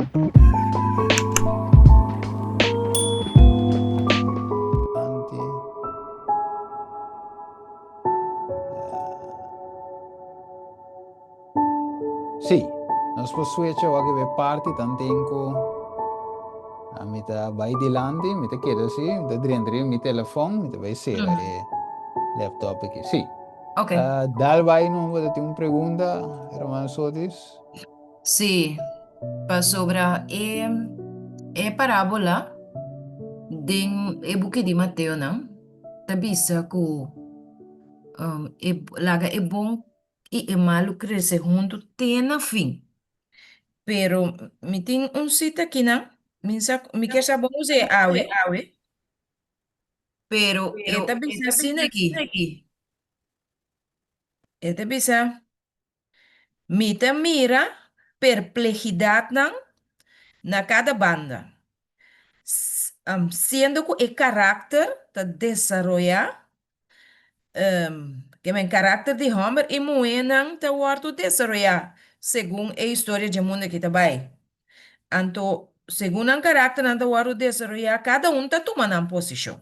Anti. Sí, nos por switch awor ke parti tanten ku mi ta bai dilanti, mi ta keda así, mi ta drenta riba mi telefon, mi ta bai sera e laptop aki. Sí. Ok. Dal bai no bo ta tin un pregunta, hermano Sotis? Sí, pasobra e e parábola den e buki di Mateonan ta bisa ku e laga e bon i e malu krese huntu te na fin. Pero mi tin un sita akinan, mi sa mi kier sa bon us'é awe, pero e ta bisa asina aki, e ta bisa, Mi ta mira perplehidatnan na kada banda, siendo ku e karakter ta desaroyá, ke men karakter di hòmber i muhénan ta wòrdu desaroyá segun e historia dje mundu aki ta bai. Anto, segun nan karakternan ta wòrdu desaroyá, kada un ta tuma nan posishon.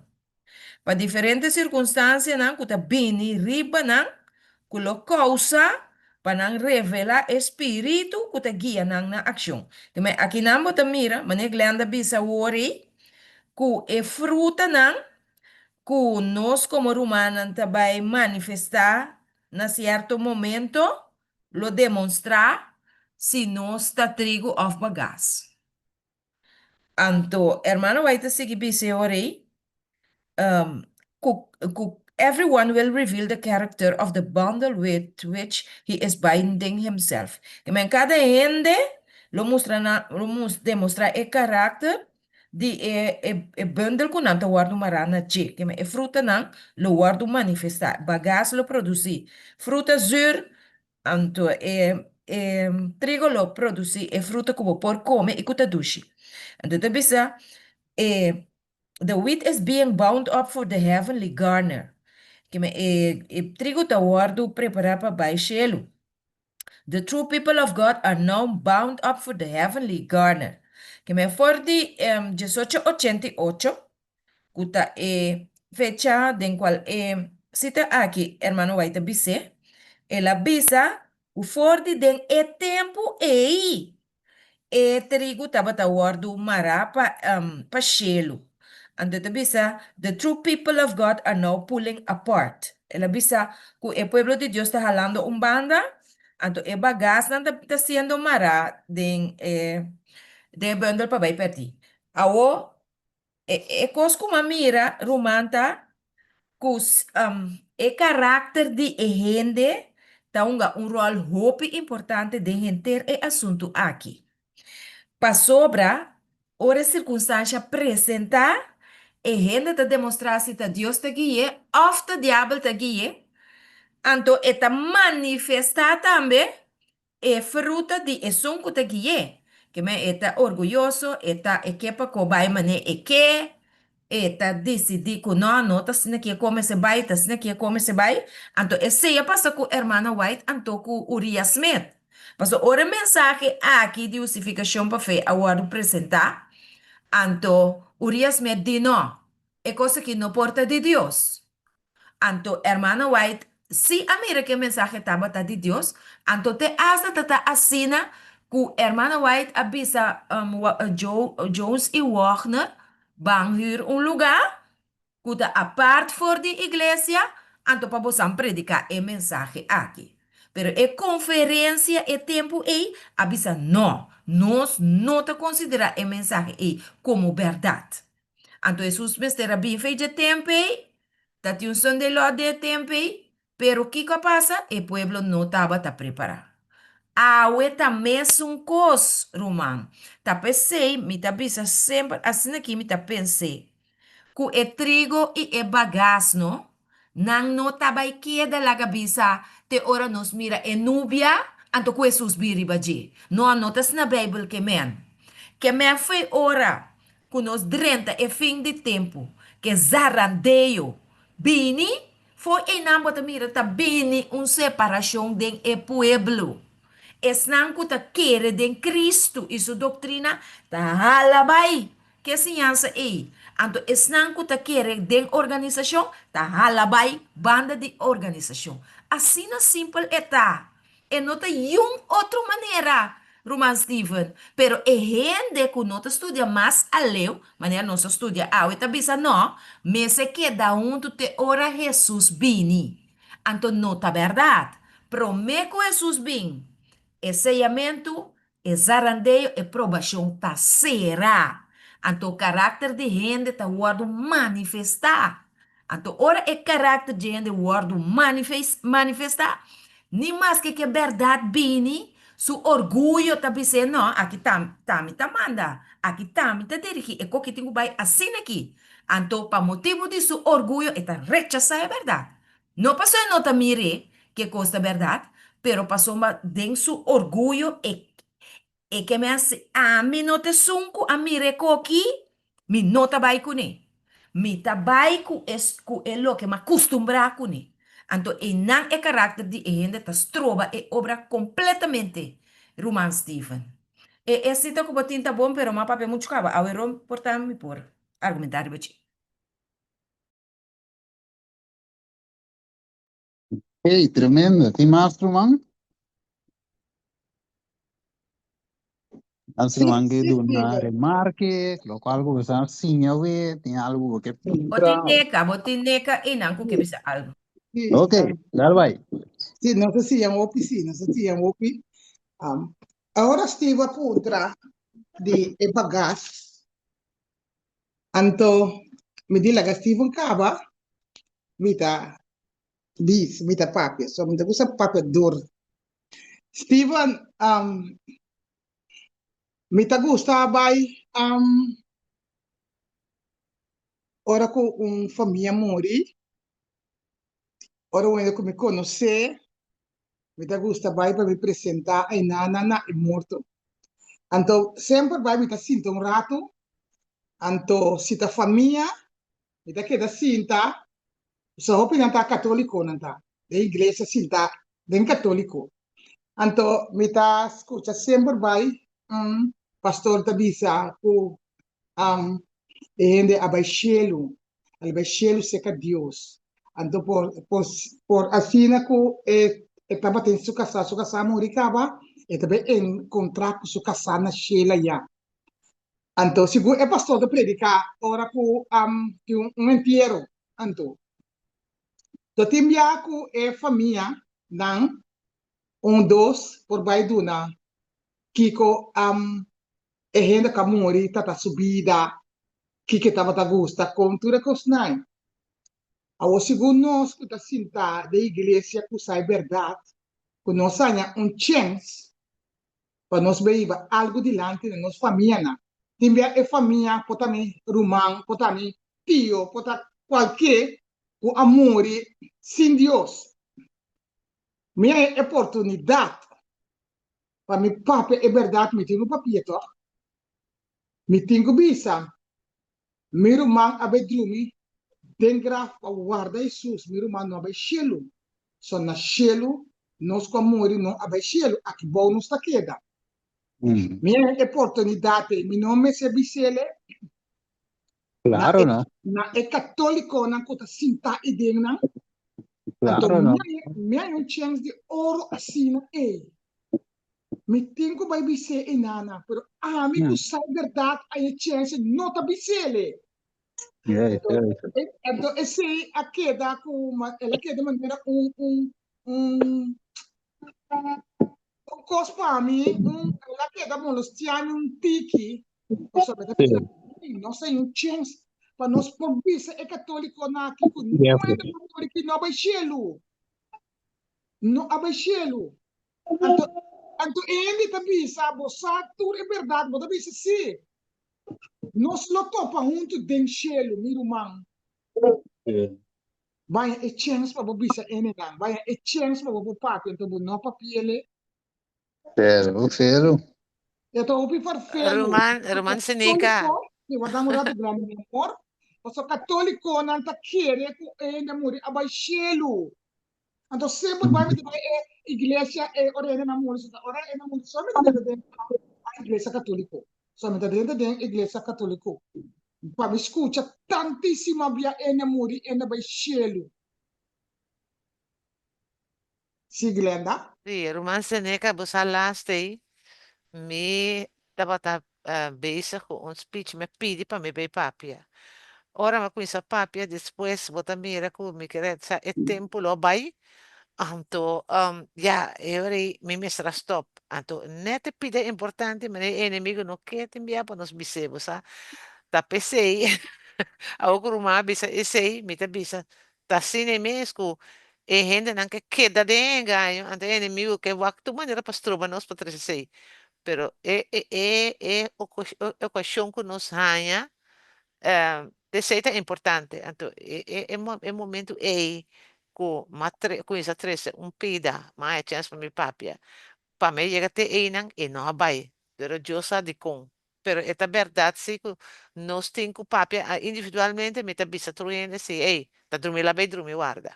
Pa diferente sirkunstansianan ku ta bini riba nan ku lo kousa pa nan revelá e spiritu ku ta guia nan na akshon. Te akinan bo ta mira, manera Glenda bisa awor ei, ku e frutanan ku nos komo rumannan ta bai manifestá na sierto momento lo demonstrá si nos ta trigu òf bagas. Anto hermano White ta sigui bisa e ora ei, ku ku everyone will reveal the character of the bundle with which he is binding himself. Ke men kada hende lo mustra nan lo mus demostrá e karakter di e e e bundle ku nan ta wòrdu mará na dje. Ke men e frutanan lo wòrdu manifestá, bagas lo produsí fruta zür, Anto e e trigo lo produsí e fruta ku bo por kome i ku ta dushi. Anto e ta bisa, e The wheat is being bound up for the heavenly garner. Keme e e trigo ta wòrdu prepará pa bai shelu. The true people of God are now bound up for the heavenly garner. Keme for di diesocho ochenta i ocho ku ta e fecha den kual e sita aki Hermano White ta bis'é, el a bisa ku for di den e tempu ei e trigu tabata wòrdu mará pa pa shelu. Anto e ta bisa, The true people of God are now pulling apart. El a bisa ku e pueblo di Dios ta halando un banda, anto e bagasnan ta ta siendo mará den e den e bundel pa bai pèrdí. Awor, E kos ku m'a mira, ruman, ta ku e karakter di e hende ta hunga un ròl hopi importante den henter e asuntu aki. Pasobra, ora e sirkunstansha presentá, e hende ta demostrá si ta Dios ta gui'é òf ta diabel ta gui'é, anto e ta manifestá tambe E fruta di esun ku ta gui'é. Ke men e ta orguyoso, e ta e ke pa ko bai manera e ke, e ta disidí ku no, no ta asina ki e kome se bai, ta asina ki e kome se bai. Anto esei a pasa ku Hermana White anto ku Uriah Smith. Pasobra ora e mensahe aki di hustifikashon pa fe a wòrdu presentá, anto Uriah Smith di no, e kos aki no por ta di Dios. Anto Hermana White si a mira ku e mensahe tabata di Dios, anto te asta ta ta asina ku Hermana White a bisa Jones i Wagner ban hür un lugá ku ta apart for di iglesia, anto pa bosan prediká e mensahe aki. Pero e konferensia e tempu ei a bisa no, nos no ta konsiderá e mensahe ei komo bèrdat. Anto Hesus mester a bin fei dje tempu ei, ta tin un Sunday law den e tempu ei, pero kiko a pasa? E pueblo no tabata prepará. Awe ta mesun kos, ruman. Ta p'esei mi ta bisa semper asina ki mi ta pens'é, ku e trigo i e bagasno, Nan no ta bai keda laga bisa te ora nos mira e nubia, anto ku Hesus bin riba dje. No, no ta asina Beibel ke men. Ke men foi ora ku nos drenta e fin di tempu, ke zarandeo bini, foi einan bo ta mira ta bini un separashon den e pueblo. Esnan ku ta kere den Kristu i su doktrina ta hala bai ku e siñansa ei. Anto esnan ku ta kere den organisashon ta hala bai banda di organisashon. Asina simpel e ta. E no ta yun otro manera, ruman Steven. Pero e hende ku no ta studia mas aleu, manera nos a studia awe, ta bisa, No, mester keda huntu te ora Hesus bini. Anto no ta bèrdat. Promé ku Hesus bin, e seyamentu, e zarandeo, e probashon ta sera. Anto karakter di hende ta wòrdu manifestá. Anto ora e karakter dje hende wòrdu manifestá, ni maske ku e bèrdat bini, su orguyo ta bis'é, No, aki ta mi ta manda, aki ta mi ta dirigí, e koki tin ku bai asina aki. Anto pa motibu di su orguyo e ta rechasá e bèrdat. No pasobra e no ta mir'é ku e kos ta bèrdat, pero pasobra den su orguyo e E ke mi hasi, ami no ta esun ku a mira e koki, mi no ta bai kuné. Mi ta bai ku e ku e loke mi a kustumbrá kuné. Anto einan e karakter di e hende ta stroba e obra kompletamente, Ruman Steven. E e sita ku bo tin ta bon, pero mi a papia muchu kaba. Awe por ta mi por argumentá riba dje. Hey, tremendo. Tin mas, ruman? Mas Sí, ruman ke sí, duna Steven. remarke, lo cual ku boso a siña we, tin algu ku ke Bo tin puntra. neka, bo tin neka einan ku ke Sí, bisa algu. sí, Ok, dal bai. sí, nos a siña hopi, sí, nos a siña hopi. Um, ahora Steve a puntra di e bagas. Anto, mi di laga Steven kaba, mi ta Bis, mi ta papia. So, mi ta gusta papia dur. Steven, um, mi ta gusta bai um, ora ku un famia muri, ora un hende ku mi konosé, mi ta gusta bai pa mi presentá ainana na e morto. Anto, semper bai mi ta sinta un ratu, anto si ta famia, Mi ta keda sinta, so hopi nan ta katólikonan ta den iglesia sinta den katóliko. Anto mi ta skucha semper bai un pastor ta bisa ku e hende a bai shelu, el bai shelu serka Dios. Anto por por por asina ku e e tabatin su kasá, su kasá a muri kaba, e ta bai enkontrá ku su kasá na shelu ayá. Anto segun e pastor ta prediká ora ku tin un entiero, anto ta tin bia ku e famia nan un dos por bai duna kiko e hende ku a muri ta ta su bida, kiko e tabata gusta kon tur e kosnan. Awor segun nos ku ta sinta den iglesia ku sa e bèrdat ku nos haña un chèns pa nos bay hiba algo dilanti na nos famianan. Tin bia e famia por ta mi ruman, por ta mi tio, por ta cualke cu a muri sin Dios. Mi a e oportunidad pa mi papia e berdad, mi tin cu papia toch? Mi tin cu bisa Mi ruman a bai drumi den graf pa warda Hesus, mi ruman no a bai shelu. So na shelu nos ku a muri no a bai shelu, aki bou nos ta keda. Mi a e oportunidat ei, mi no mester bis'ele na Claro e no. na e katólikonan ku ta sintá ei den nan. Anto Claro mi no. a mi a un chèns di oro asina ei. Mi tin ku bai bis'é e nana, pero ami ku sa e bèrdat a e chènse no ta bis'ele. Juist, juist. Anto esei a keda ku, el a keda manera un, un, un, un kos pa mi, un, el a keda molestiá mi un tiki, pasobra mi ta bisa, ei, nos a un chèns pa nos por bisa e katólikonan aki ku no hende por muri ki no a bai shelu. No a bai shelu. Anto, anto e hende ta bisa, bo sa tur e bèrdat, bo ta bisa, sí, nos lo topa huntu den shelu, mi ruman. Baña e chèns pa bo bisa hendenan, baña e chèns pa bo por papia, anto bo no papi'el. Fero, fero. E ta hopi farfelu. Ruman, ruman Seneca. Katóliko, sí, wak un ratu grandi, mi amor. Pasobra katólikonan ta kere ku e hende a muri a bai shelu. Anto semper bai mi ta bai e iglesia e ora hende nan muri, ora hende nan muri so mi ta drenta den iglesia katoliko. So mi ta drenta den iglesia katoliko pa mi skucha tantisima bia hende muri hende bai shelu. Si Glenda. Sí, ruman Seneca, bo sa laatst ei mi tabata bezig ku un speech, mi a pidi pa mi bay papia. Ora mi a kuminsá papia, despues bo ta mira ku mi kere sa e tempu lo a bai, anto ya, e ora ei mi mester a stop. Anto net e pida importante, manera e enemigo no ke tin bia pa nos bis'é, bo sa. Ta p'esei, awor ku ruman a bisa esei, mi ta bisa, Ta asina e mes ku e hendenan ke keda den e engaño, anto e enemigu ke wak tur manera pa stroba nos pa trese esei. Pero e e e e okashon ku nos haña, esei ta importante. Anto e e e e momentu ei ku m'a tre kuminsá trese un pida, m'a haña chèns pa mi papia, pa mi a yega te einan e no a bai. Pero Dios sa dikon. Pero e ta berdad si cu nos tin cu papia individualmente, mi ta bisa tur hende si, ey, ta drumi la bay drumi warda.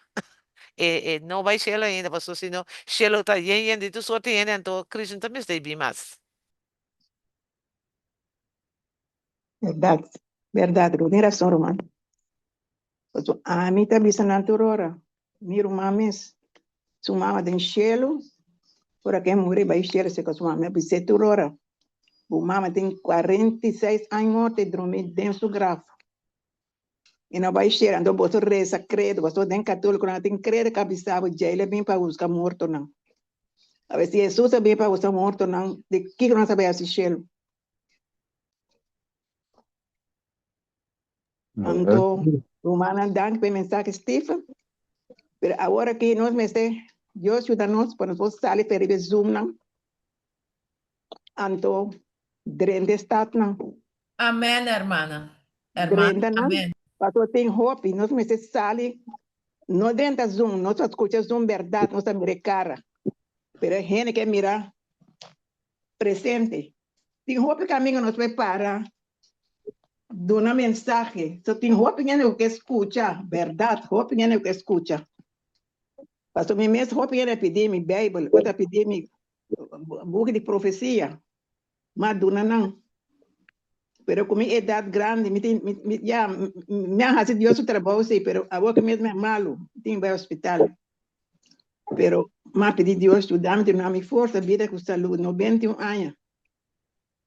E e no bay cielo ainda, pasobra si no cielo ta yen yen di tur sorti hende, anto Cristo no ta mester bin mas. Berdad, berdad, bo tin rason ruman. Pasobra ami ta bisa nan tur ora, mi ruman mes, su mama den shelu, ora ku e muri bai shelu serka su mama, mi a bis'é tur ora, bo mama tin 46 aña morto e drumi den su graf, e no bai shelu, anto boso resa kredo, pasobra den katoliko nan tin kredo ku a bisa bo djei lo bin pa buska mortonan. Awe si Hesus a bin pa buska mortonan, di kiko nos a bai hasi shelu? Anto, rumannan, danki pa e mensahe, Stephen. Pero awor aki nos mester, Dios yuda nos pa nos por sali pa riba e Zoomnan. Anto, drenta e stadnan. Amen, hermana. Hermana, Drenta nan, amen. pasobra tin hopi. Nos mester sali, no drenta Zoom, nos ta skucha Zoom bèrdat, nos ta mira e kara. Pero e hende ke mira presente. Tin hopi kaminda nos por para duna mensahe. So tin hopi hende ku ke skucha bèrdat, hopi hende ku ke skucha. Pasobra mi mes hopi hende a pidi mi Beibel, otro a pidi mi buki di profesia, m'a duna nan. Pero ku mi edat grandi, mi tin, mi, ya, mi a hasi Dios su trabou si, pero awor ku mi mes mi a malu, mi tin bai hospital. Pero m'a pidi Dios yuda mi, duna mi forsa, bida ku salud, 91 aña.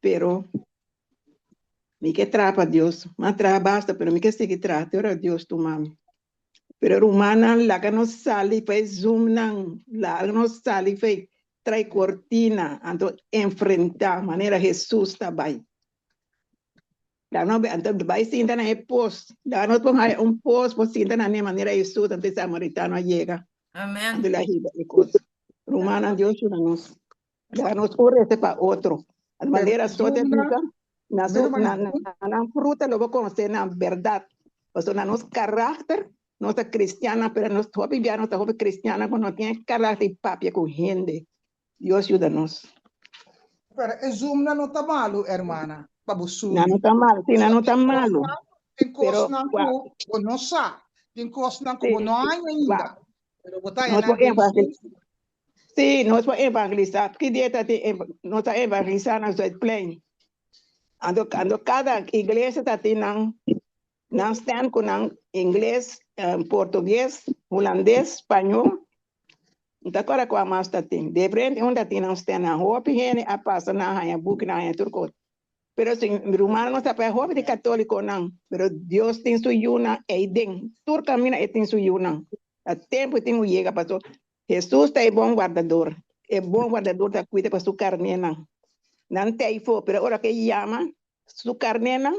Pero mi ke traha pa Dios. M'a traha basta, pero mi ke sigui traha te ora Dios tuma mi. Pero rumannan, laga nos sali pa e Zoomnan, laga nos sali pa e trai kortina, anto enfrentá manera Hesus ta bai. Laga nos bai, anto bai sinta na e pos. Laga nos por haya un pos por sinta na ne manera Hesus, anto e samaritano a yega. Amen. Anto el a hiba e kos. Rumannan, Dios yuda nos. Laga nos un rese pa otro. Al manera so te bisa, na su, na, na, nan fruta lo bo conoce nan berdad. Pasobra na nos karakter, nos ta cristiana, pero nos hopi bia nos ta hopi cristiana cu no tin e karakter di papia cu hende. Dios yuda nos. Pero e zoomnan no ta malu, hermana, pa bo subi. Nan no ta malu, sí, nan no ta malu. Tin kosnan ku bo no sa, tin kosnan ku bo no haña ainda, pero bo ta haña nan den zoom. Sí, nos por evangelisá. Ki dia ta tin nos ta evangelisá na Zuidplein. Anto, anto kada iglesia ta tin nan nan stand ku nan ingles, portugues, hulandes, spañó. N ta kòrda kua mas ta tin. Diferente un ta tin nan stand. Nan hopi hende a pasa nan haña buki, nan haña tur kos. Pero si mi rumannan no sa pa e hopi di katólikonan, pero Dios tin su yunan eiden. Tur kaminda e tin su yunan. Ta tempu e tin ku yega paso Hesus ta e bon wardador. E bon wardador ta kuida pa su karnénan. Nan ta ei for, pero ora ku e yama su karnénan,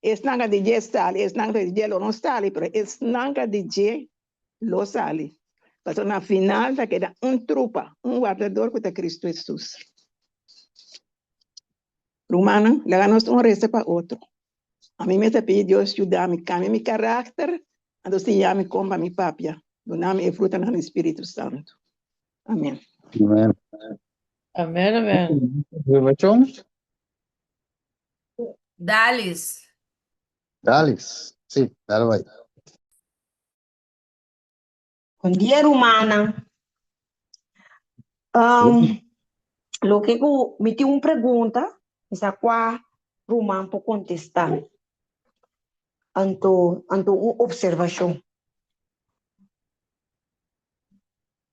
esnan ka di dje sali, esnan ka di dje lo no sali, pero esnan ka di dje lo sali. Pasobra na final ta keda un trupa, un wardador ku ta Kristu Hesus. Rumannan, laga nos un resa pa otro. Ami mes a pidi Dios yuda mi kambia mi karakter, anto siña mi kon pa mi papia. Duna mi e frutanan di Spiritu Santu. Amen. Amen. Amen, amen. Rubachon? Dalis. Dalis. Sí, dale bai. Bon dia rumannan. Um, loke ku mi tin un pregunta, mi sa kua ruman por kontestá. Anto, anto un opservashon.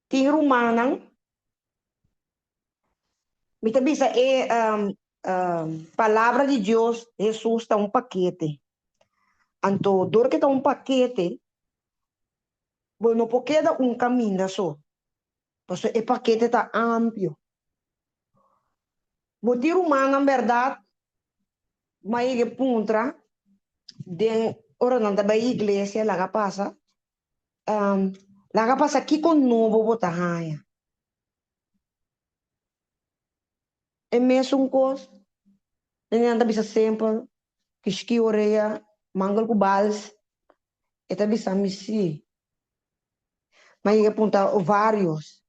Tin rumannan, mi ta bisa e um, um, palabra di Dios, Hesus ta un pakete. Anto, dor ke ta un pakete, Bo no por keda un kaminda so, pasobra e pakete ta amplio. Bo tin rumannan bèrdat ma yega e puntra den ora nan ta bai iglesia laga pasa, laga pasa kiko nobo bo ta haña. E mesun kos nan ta bisa semper, kishki orea, mangel ku bals, e ta bisa mi si. Mi a yega punta varios.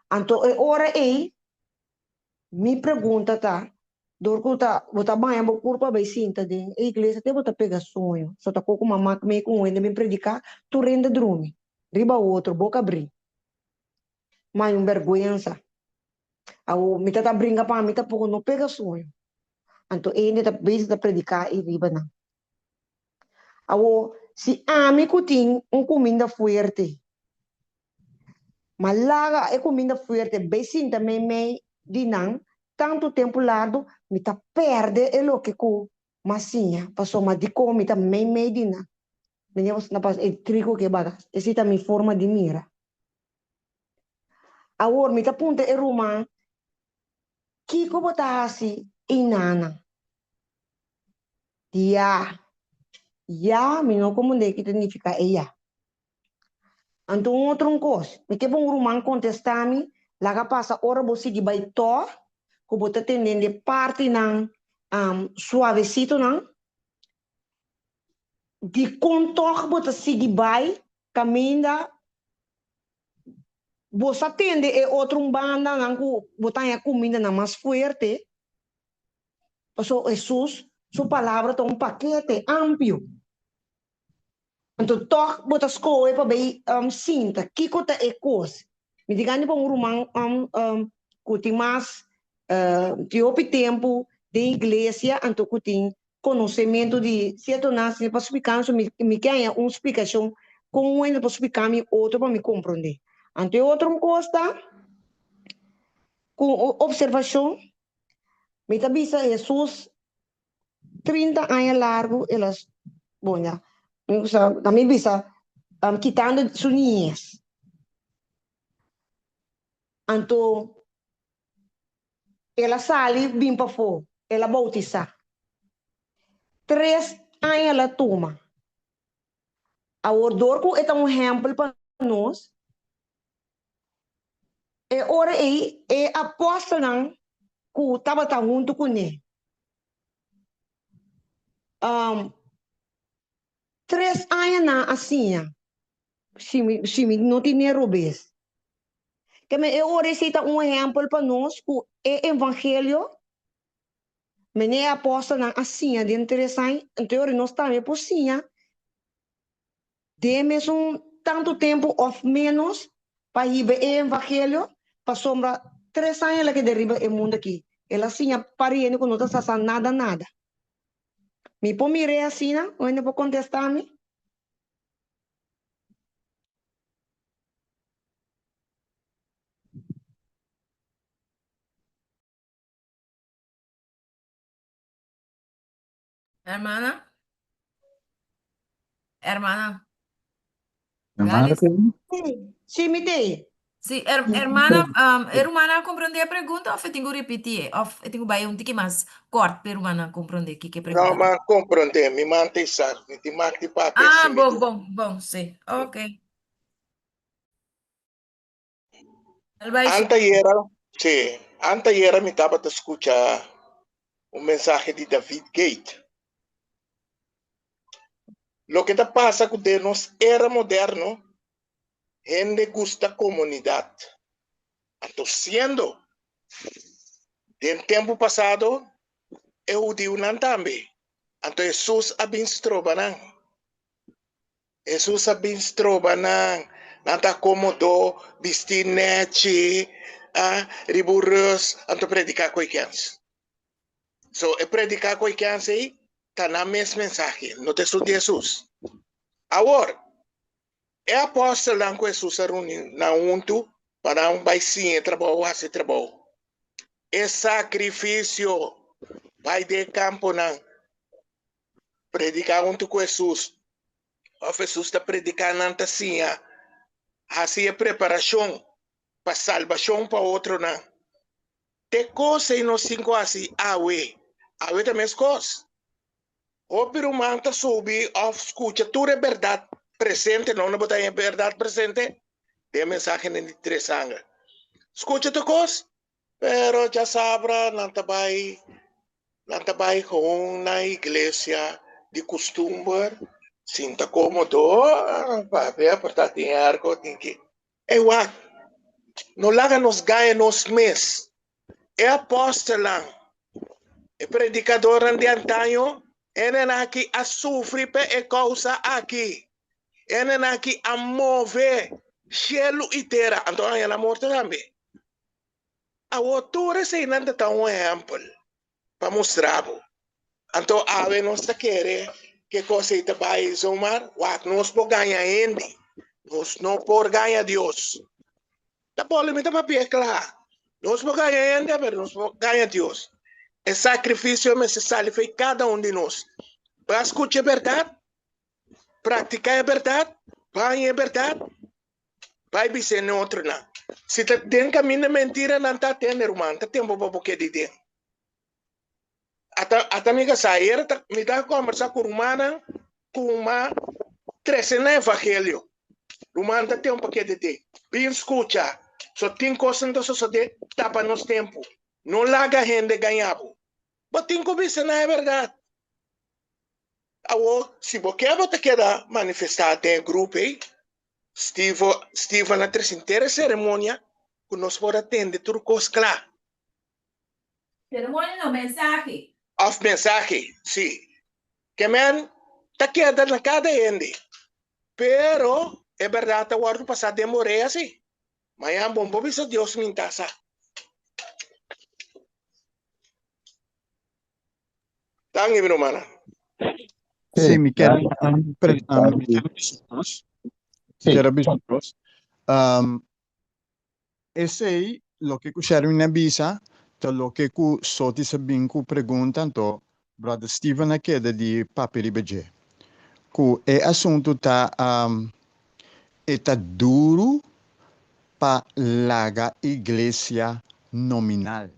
Anto e ora ei mi pregunta ta, dor ku ta bo ta baña bo kurpa bai sinta den e iglesia te bo ta pega soño, so ta koko mama ku mi ku un hende bin prediká tur hende drumi riba otro boka abrí. Ma un bèrgwensa. Awo mi ta ta bringa pa mi tampoko no pega soño. Anto e hende ta bezig ta prediká ei riba nan. Awo, si ami ku tin un kuminda fuerte, ma laga e kuminda fuerte bai sinta meimei di nan tantu tempu largu, mi ta pèrdè e loke ku m'a siña, pasobra dikon mi ta meimei di nan. Mi na pas e trigo ku e bagas. Esei ta mi forma di mira. Awor mi ta puntra e ruman, Kiko bo ta hasi einanan? Ya. Ya, mi no komprendé ki ta nifiká e ya. Anto un otro un kos, mi ke pa un ruman kontestá mi, laga pasa ora bo sigui bai tò, ku bo ta tendende partinan suavesitonan, dikon tòg bo ta sigui bai kaminda Bo sa tende e otro un bandanan ku bo ta haña kumindanan mas fuerte, pasobra Hesus su palabra ta un pakete amplio. Anto tòg bo ta skohe pa bai sinta. Kiko ta e kos? Mi di gana pa un ruman ku tin mas tin hopi tempu den iglesia anto ku tin konosementu di sierto nan asina pa splika mi, mi ke haña un splikashon kon un hende por splika mi otro pa mi komprondé. Anto e otro un kos ta ku un opservashon mi ta bisa Hesus 30 aña largu el a bon ya mi gusta na mi bisa kitando su niñez anto El a sali bin pafó, el a boutisá. Tres aña el a tuma. Awor, dor ku e ta un ehèmpel pa nos, e ora ei e apòstelnan ku tabata huntu kuné, tres aña nan a siña. Si mi, si mi no tine robes. Keme e ora esei ta un ehèmpel pa nos ku e evangelio mene e apòstelnan a siña den tres aña, anto e ora nos tambe por siña den mesun tantu tempu òf ménos pa hiba e evangelio, pasobra tres aña el a keda riba e mundu aki, el a siña par hende ku no ta sa sa nada nada. Mi por mir'é asina? Un hende por kontestá mi? Hermana? Hermana? Hermana, Galis? Sí, sí, mi te. Sí, her hermana, um, e rumana a comprende e pregunta of e tin ku repeti e? Of e tin ku bai un tiki mas kort pa e rumana comprende kiko e No, pregunta ta? man comprende. Mi man ta isa. Mi tin mak di papia Ah, si mi bon, tin. bon, bon, sí. Ok. El bai su. Antayera, sí, antayera mi tabata skucha un mensahe di David Gate. Loke ta pasa ku den nos era moderno, hende gusta komunidat. Anto siendo den tempu pasado e hudiunan tambe, anto Hesus a bin stroba nan. Hesus a bin stroba nan. Nan ta komodo, bisti nechi, ah, riba un rus, anto prediká ku e kens. So e prediká ku e kens ei ta nan mes mensahe, no ta esun di Hesus. Awor, e apòstelnan ku Hesus a runi nan huntu pa nan bai siña e trabou, hasi e trabou. E sakrifisio bai den e kamponan, prediká huntu ku Hesus. Òf Hesus ta prediká nan ta siña hasi e preparashon pa salbashon pa otronan. Te kos ei nos tin ku hasi awe. Awe ta meskos. Hopi ruman ta subi òf skucha tur e bèrdat presente, no no bo ta haña e bèrdat presente den e mensahenan di tres angel. Skucha tur kos, pero djasabra nan ta bai Nan ta bai gewoon na iglesia di kustumber, sinta komodo, papia por ta tin erko, tin ki. Ey wak, no laga nos gaña nos mes. E apòstelnan, e predikadornan di antaño, hendenan aki a sufri pa e kousa aki. Hendenan aki a move shelu i tera, anto a haña nan morto tambe. Awor tur eseinan ta ta un ehèmpel pa mustra bo. Anto awe nos ta kere ku e kos ei ta bai zomaar? Wak, nos por gaña hende, nos no por gaña Dios. Ta poli mi ta papia kla. Nos por gaña hende, pero nos por gaña Dios. E sakrifisio mester sali for kada un di nos. Bo a skucha e bèrdat, praktiká e bèrdat, baña e bèrdat. Bai bis'é n'e otronan, Si ta den kaminda mentira nan ta atende, ruman, ta tempu pa bo keda den. Ata, ata mi kasá, ayera ta, mi ta kòmbersá ku rumannan ku m'a trese na evangelio. Ruman, ta tempu pa keda den. Bin skucha. So tin kosnan ta sosodé, tapa nos tempu. No laga hende gaña bo. Bo tin ku bisa nan e bèrdat. Awor, si bo ke bo ta keda manifestá den e grupo ei, Steve, Steven a trese henter e seremonia ku nos por a tende tur kos kla. Seremonia no, mensahe. Òf mensahe, sí. Ke men ta keda na kada hende. Pero e bèrdat ta wòrdu pasá den bo orea, sí. Mañan bo por bisa Dios mi ta sa. Danki mi rumannan. Sí, mi kier mi kier bisa nos. Mi kier bisa nos. Esei loke ku Sherwin a bisa ta loke ku Sotis a bin ku pregunta anto Brother Steven a keda di papia riba dje. Ku e asuntu ta e ta duru pa laga iglesia nominal.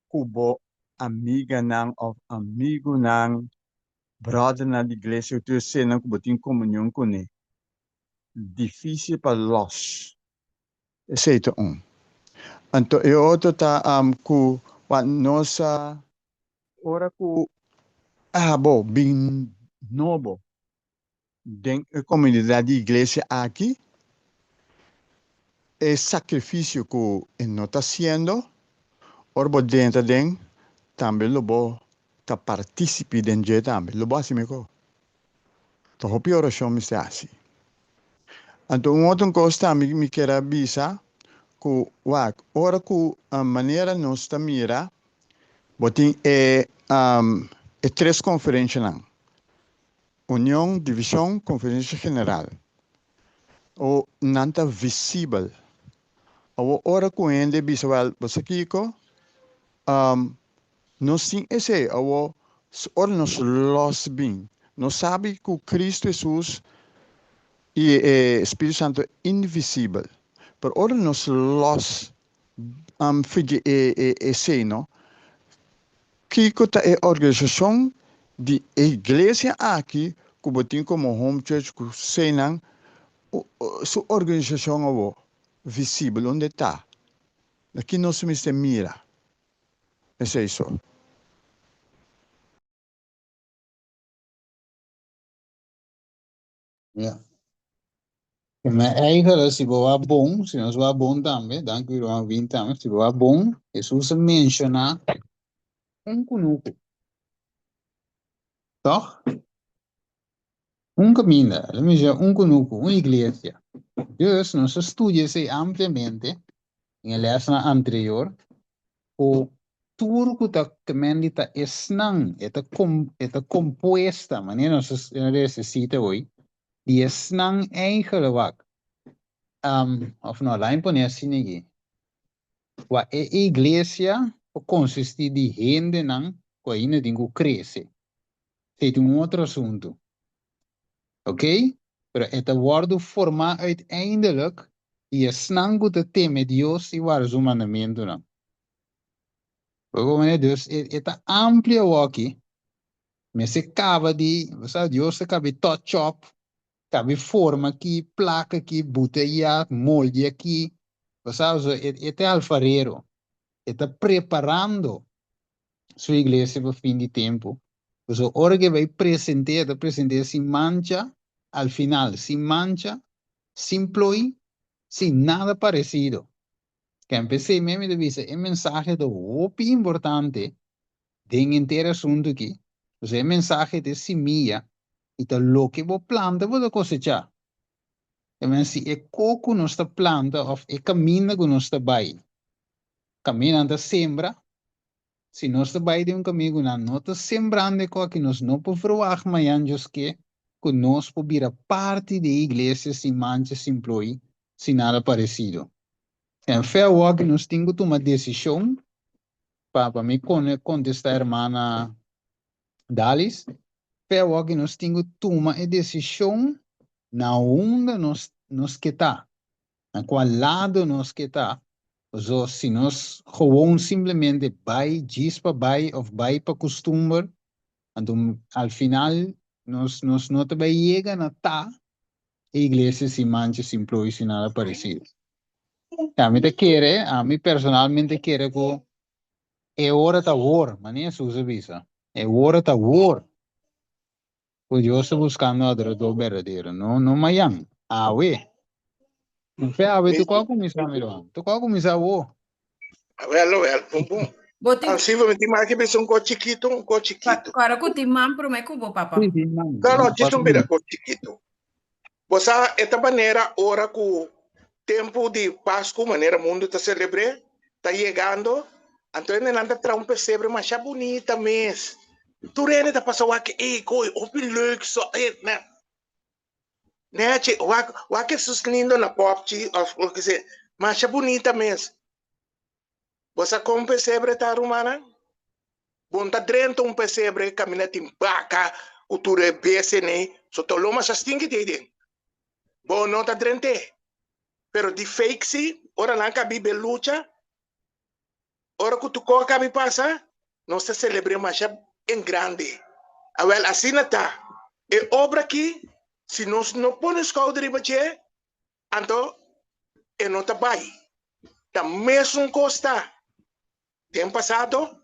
Ku bo amiganan òf amigunan, bròdernan di iglesia ku tur esenan ku bo tin komunion kuné, difísil pa lòs. Esei ta un. Anto e otro ta ku wak nos a ora ku abo bin nobo Den e komunidat di iglesia aki, e sakrifisio ku e no ta hasiendo, ora bo drenta den, tambe lo bo ta partisipi den dje tambe. Lo bo hasi mihó. Ta hopi orashon mester hasi. Anto un otro kos tambe mi kier a bisa ku wak, ora ku manera nos ta mira, bo tin e e tres konferenshanan. Union, Divishon, Konferensia General. O nan ta visibel. Awor ora ku hende bisa wèl bo sa kiko? Nos tin esei. Awor ora nos lòs bin, nos sabi ku Kristu Hesus i e Spiritu Santu invisibel. Pero ora nos lòs figi e esei no, Kiko ta e organisashon di e iglesia aki ku bo tin komo home church ku senan su organisashon awor visibel unda e ta? Na ki nos mester mira? Esei so. Ja. Maar eigenlijk, si bo wak bon, si nos wak bon tambe, danki ruman Win tambe, si bo wak bon, Hesus a menshoná un kunuku. Tòg? Un kaminda, el a menshoná un kunuku, un iglesia. Dus nos a studia esei ampliamente den e lèsnan anterior ku tur ku ta kemendi ta esnan, e ta e ta kompuesta, manera nos a lesa e sita hoy, di esnan eigenlijk wak, òf no, laat mi pone asina aki, kua e iglesia por konsistí di hendenan ku ainda tin ku krese. Esei ta un otro asuntu. Ok? Pero e ta wòrdu formá uiteindelijk di esnan ku ta teme Dios i warda su mandamentunan. Bo komprendé? Dus e e ta amplio awoki. Mester kaba di, bo sa, Dios ta kaba di touch up, kaba di forma aki, plaka aki, buta ayá, moldia aki. Bo sa, so e e ta e alfarero. E ta preparando su iglesia pa fin di tempu. Pasobra ora ku e bai present'é, e ta present'é sin mancha, al final, sin mancha, sin ploi, sin nada paresido. Ken p'esei mes mi ta bisa e mensahe ta hopi importante den henter e asuntu aki. Pasobra e mensahe ta e simia i ta loke bo planta bo ta kosechá. Amen, si e ko ku nos ta planta òf e kaminda ku nos ta bai, kaminda nan ta sembra, Si nos ta bai den un kaminda ku nan no ta sembrando e koki, nos no por verwagt mañan Dios ke ku nos por bira parti di e iglesia sin mancha, sin ploi, sin nada paresido. En fe awoki nos tin ku tuma desishon pa pa mi kontesta hermana Dalis, fe awoki nos tin ku tuma e desishon na unda nos nos ke ta. Na kua lado nos ke ta? Paso si nos gewoon simplemente bai djis pa bai of bai pa kustumber, anto al final nos nos no ta bai yega na ta e iglesia sin mancha, sin plooi, sin nada paresido. Ami ta kere, ami personalmente kere ku e ora ta awor, manera Hesus a bisa, e ora ta awor. Ku Dios ta buskando adoradó berdadero, no no mayan, awe. Un fe awe tu kua kuminsá, mi ruman? Tu kua kuminsá awo? Awel, awel, bon bon. Bo tin Ah, sí, mi tin mas que bisa un ko chiquito, un ko chiquito. Kòrda ku tin man promé ku bo, papa. Sí, tin man. No, no, djis un bira ko chiquito. Bo sa, e ta manera ora ku tempu di Pasku, manera mundu ta selebr'é, ta yegando, anto hendenan ta traha un pesebre masha bunita mes. Tur hende ta pasa wak, ey, koe, hopi leuk so, ey, na, nechi, wak, wak esos lindo na popchi of loke sea, masha bunita mes. Bo sa kon pesebre ta, rumannan? Bo no ta drenta un pesebre kaminda tin baka ku tur e besenei, so ta lo masha stinki te den. Bo no ta drent'é. Pero di fake si, ora nan ka biba e lucha, ora ku tur kos kabi pasa, nos ta selebr'é masha en grandi. Awèl, asina ta. E obra aki, si nos no pone skouder riba dje, anto e no ta bai. Ta mesun kos ta den pasado,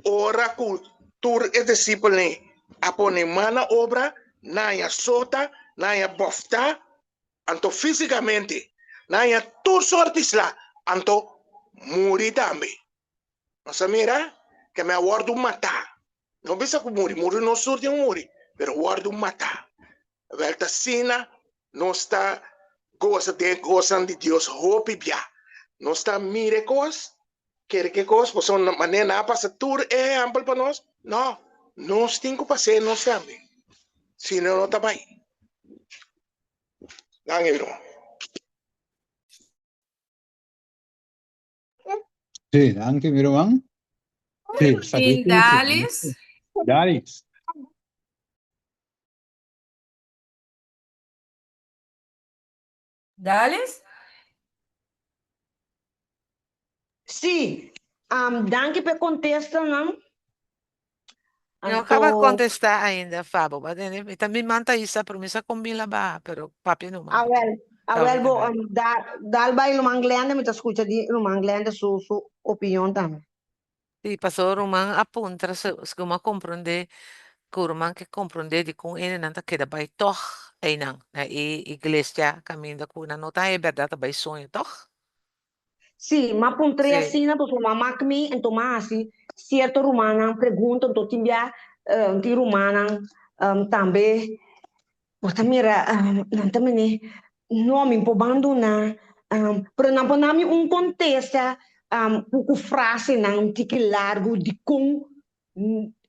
ora ku tur e disipelnan a pone man na obra, nan haña sota, nan haña bòftá, anto físikamente nan haña tur sort di sla, anto muri tambe. Nos a mira ke mi a wòrdu matá. No bisa ku muri, muri nos tur tin muri, pero wòrdu matá. Wèl ta asina nos ta gosa den e kosnan di Dios hopi bia. Nos ta mira e kos, kere ku e kos, pasobra manera nan a pasa tur e ehèmpel pa nos, no, nos tin ku pas'é nos tambe, si no no ta bai. Danki mi ruman. Sí, danki mi ruman. Sí, Tin sacrificio. Dalis. Dalis. Dalis? Sí, um, danki p'e kontestanan. Mi no kaba Anto, kontestá ainda, Fabo. Ba tende? Mi ta mi man ta isa, pero mi sa kon bin la baha, pero papia numa. awel, awel Kaba bo tambe. um, da, dal bai ruman Glenda, mi ta skucha di ruman Glenda su, su opinion tambe. Sí, pasobra ruman a puntra si si a komprondé ku ruman ke komprondé dikon hendenan ta keda bai tòg einan na e iglesia kaminda ku nan no ta haña e bèrdat ta bai soño tòg. Sí, m'a puntr'é Sí. asina pasobra m'a mak mi enton m'a hasi sierto rumannan pregunta enton tin bia tin rumannan tambe. Bo ta mira, nan ta mene, no, mi por bandoná, pero nan por na mi un kontesta ku ku frasenan un tiki largu dikon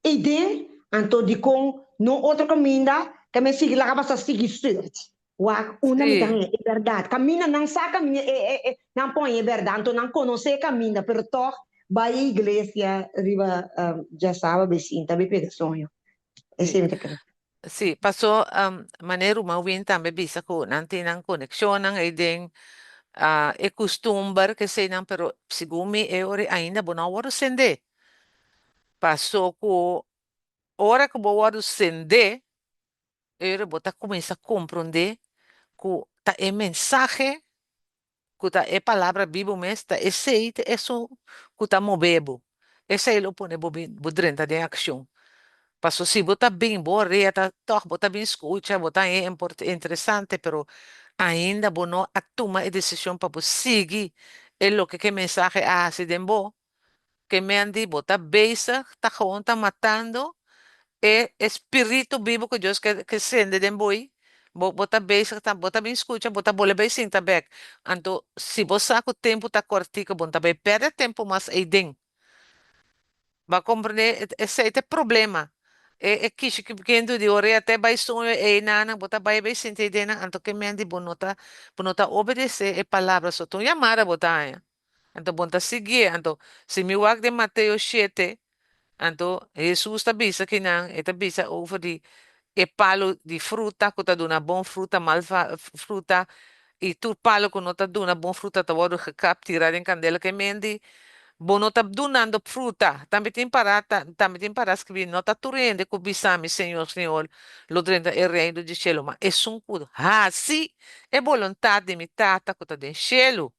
ei den, anto dikon no otro kaminda, ta mi sigui laga basta sigui search. Wak unda mi ta haña e bèrdat. Kaminda nan sa kaminda e e e nan por haña e bèrdat, anto nan konosé e kaminda, pero tòg bai e iglesia riba djasaba bai sinta bai pega soño. Esei mi ta kere. Sí, paso manera ruman Win tambe bisa ku nan tin nan konekshonnan ei den e kustumber keseinan, pero segun mi e ora ainda bo no a wòrdu sendé. Paso ku ora ku bo wòrdu sendé e ora bo ta kuminsá komprondé ku ta e mensahe ku ta e palabra bibu mes, ta esei ta esun ku ta move bo. Esei lo pone bo bin bo drenta den akshon. Paso si bo ta bin bo orea ta tòg bo ta bin skucha, bo ta haña interesante, pero ainda bo no a tuma e desishon pa bo sigui e loke ku e mensahe a hasi den bo. Ke men di bo ta bezig ta gewoon ta matando e espiritu bibu ku Dios ke ke sende den bo ei. Bo bo ta bezig ta bo ta bin skucha bo ta bole bai sinta bek. Anto si bo sa ku tempu ta kòrtiku bo no ta bai pèrdè tempu mas eiden. Bo a komprendé? Esei ta e problema. E e kishi kentu di orea te bai soño einan bo ta bai bai sinta eidennan anto ke men di bo no ta bo no ta obedesé e palabra so ta un yamada bo ta haña. Anto bon ta siguié. Anto, si mi wak den Mateo shete, anto Hesus ta bisa kinan, e ta bisa over di e palu di fruta ku ta duna bon fruta, mal fruta, i tur palu ku no ta duna bon fruta ta wòrdu gekap, tirá den kandela. Ke men di, bo no ta dunando fruta. Tambe tin pará, tambe tin pará skibí, no ta tur hende ku bisa mi, Señor, Señor, lo drenta e reino di shelu, ma esun ku hasi e boluntat di mi Tata ku ta den shelu.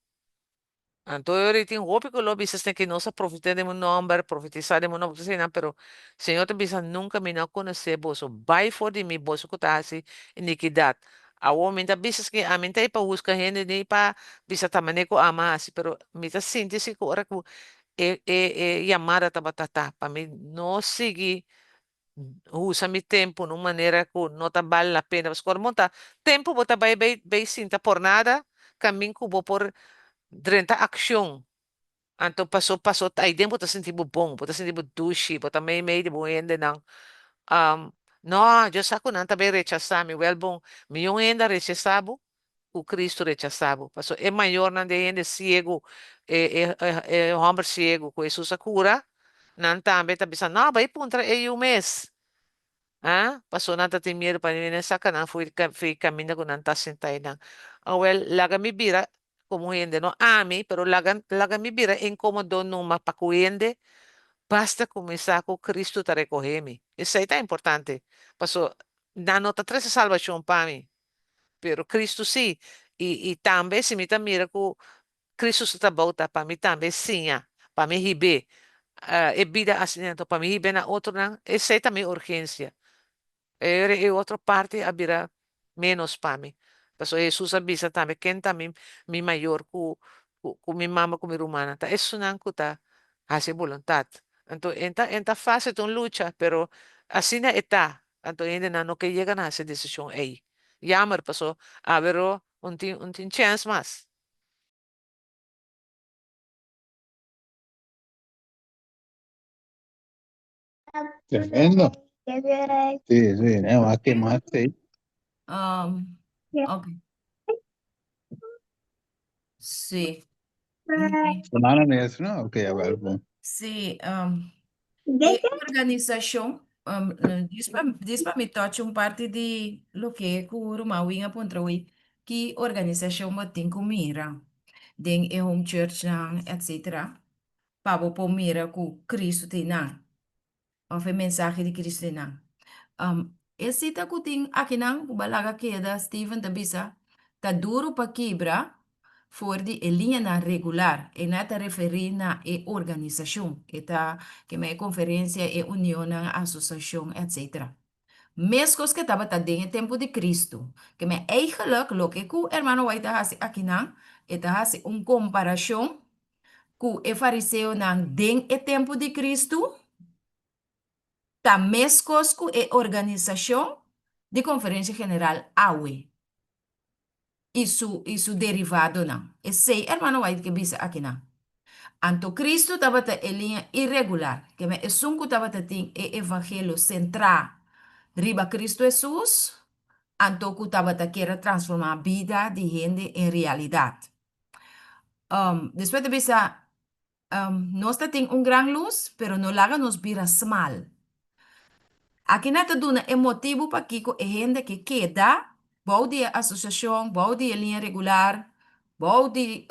Anto e ora ei tin hopi ku lo bisa esei ke nos a profetisa den bo nòmber, profetisá den bo nòmber, kusas asina, pero Señor ta bisa, Nunka mi no a konosé boso, bai for di mi, boso ku ta hasi inikidat. Awor mi ta bisa esaki, ami no ta ei pa huska hende ni pa bisa ta manera ku ami a hasi, pero mi ta sinti si ku ora ku e e e yamada tabata ta pa mi no sigui usa mi tempu na un manera ku no ta bal la pena pasobra ora bo ta tempu bo ta bai bai bai sinta por nada kamin ku bo por drenta akshon anto paso paso aiden bo ta sinti bo bon bo ta sinti bo dushi bo ta mei mei di bo hendenan no yo sa ku nan ta bai rechasa mi wèl bon mi un hende a rechasa bo ku Cristo rechasá bo. Pasobra e mayornan di e hende siegu, e e e hòmber siegu ku Hesus a kura, nan tambe ta bisa, No, bai puntra e yu mes. Ah, pasobra nan ta tin miedu pa nan saka nan for di kaminda ku nan ta sintá einan. Awèl, laga mi bira komo hende, no ami, pero laga laga mi bira inkomodo numa pa ku hende, basta ku mi sa ku Cristo ta rekohé mi. Esei ta importante, pasobra nan no ta trese salbashon pa mi, Pero Cristo sí. I, i tambe si mi ta mira ku Cristo su trabou ta pa mi tambe siña, pa mi hib'é e bida asina anto pa mi hib'é na otronan, esei ta mi urgensia. E e otro parti a bira ménos pa mi. Pasobra Hesus a bisa tambe, Ken ta mi mi mayor ku ku mi mama ku mi rumannan? Ta esunnan ku ta hasi e boluntat. Anto e ta e ta fásil, ta un lucha, pero asina e ta. Anto hendenan no ke yega na hasi e desishon ei. Jammer, paso awe un tin un tin chèns mas. Tremendo. Sí, sí, no, más que más, sí. Um, ok. Sí. Semana mes, no? Ok, a ver, bon. Sí, um, e organisashon, um, dis pa, dis pa mi touch un parti di loke ku ruman Win a puntra hui, ki organisashon bo tin ku mira den e home churchnan, etcetera, pa bo por mira ku Cristo tin nan. Of e mensahe di Cristo den nan. Um, e sita ku tin akinan ku balaga keda, Steven ta bisa, ta duru pa kibra for di e liñanan regular. E na ta referí na e organisashon. E ta kema e konferensia, e unionnan, asosiashon, etcetera. Meskos ke tabata den e tempu di Cristo. Kema eigenlijk loke ku hermano White ta hasi akinan, e ta hasi un komparashon ku e fariseonan den e tempu di Kristu ta meskos ku e organisashon. di Konferensia General awe i su i su derivadonan. Esei Hermano White ke bisa akinan. Anto Kristu tabata e liña iregular, keme esun ku tabata tin e evangelio sentrá riba Kristu Hesus, anto ku tabata kier a transformá bida di hende en realidat. Despues ta bisa, Nos ta tin un gran lus, pero no laga nos bira smal. Aki nan ta duna e motibu pakiko e hende ke keda bou di e asosiashon, bou di e liña regular, bou di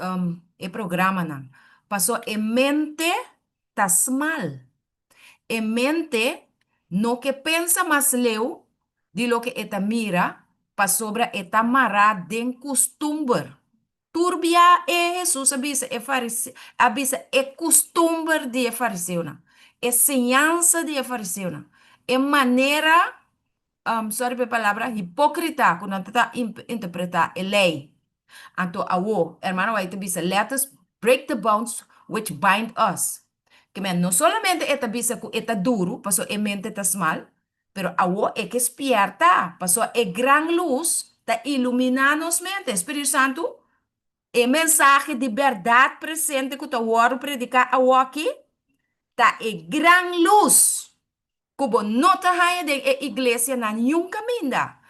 e programanan. Pasobra e mente ta smal. E mente no ke pensa mas leu di loke e ta mira pasobra e ta mará den kustumber. Tur bia e Hesus a bisa e farise a bisa e kustumber di e fariseonan, e siñansa di e fariseonan, e manera, sorry pa e palabra, hipókrita ku nan ta ta interpretá e lei. Anto awo, hermano White ta bisa, Let us break the bonds which bind us. Ke men, no solamente e ta bisa ku e ta duru, pasobra e mente ta smal, Pero awor e ke spièrta, pasobra e gran lus ta iluminá nos mente. Spiritu Santu, e mensahe di bèrdat presente ku ta wòrdu prediká awoki, ta e gran lus ku bo no ta haña den e iglesianan niun kaminda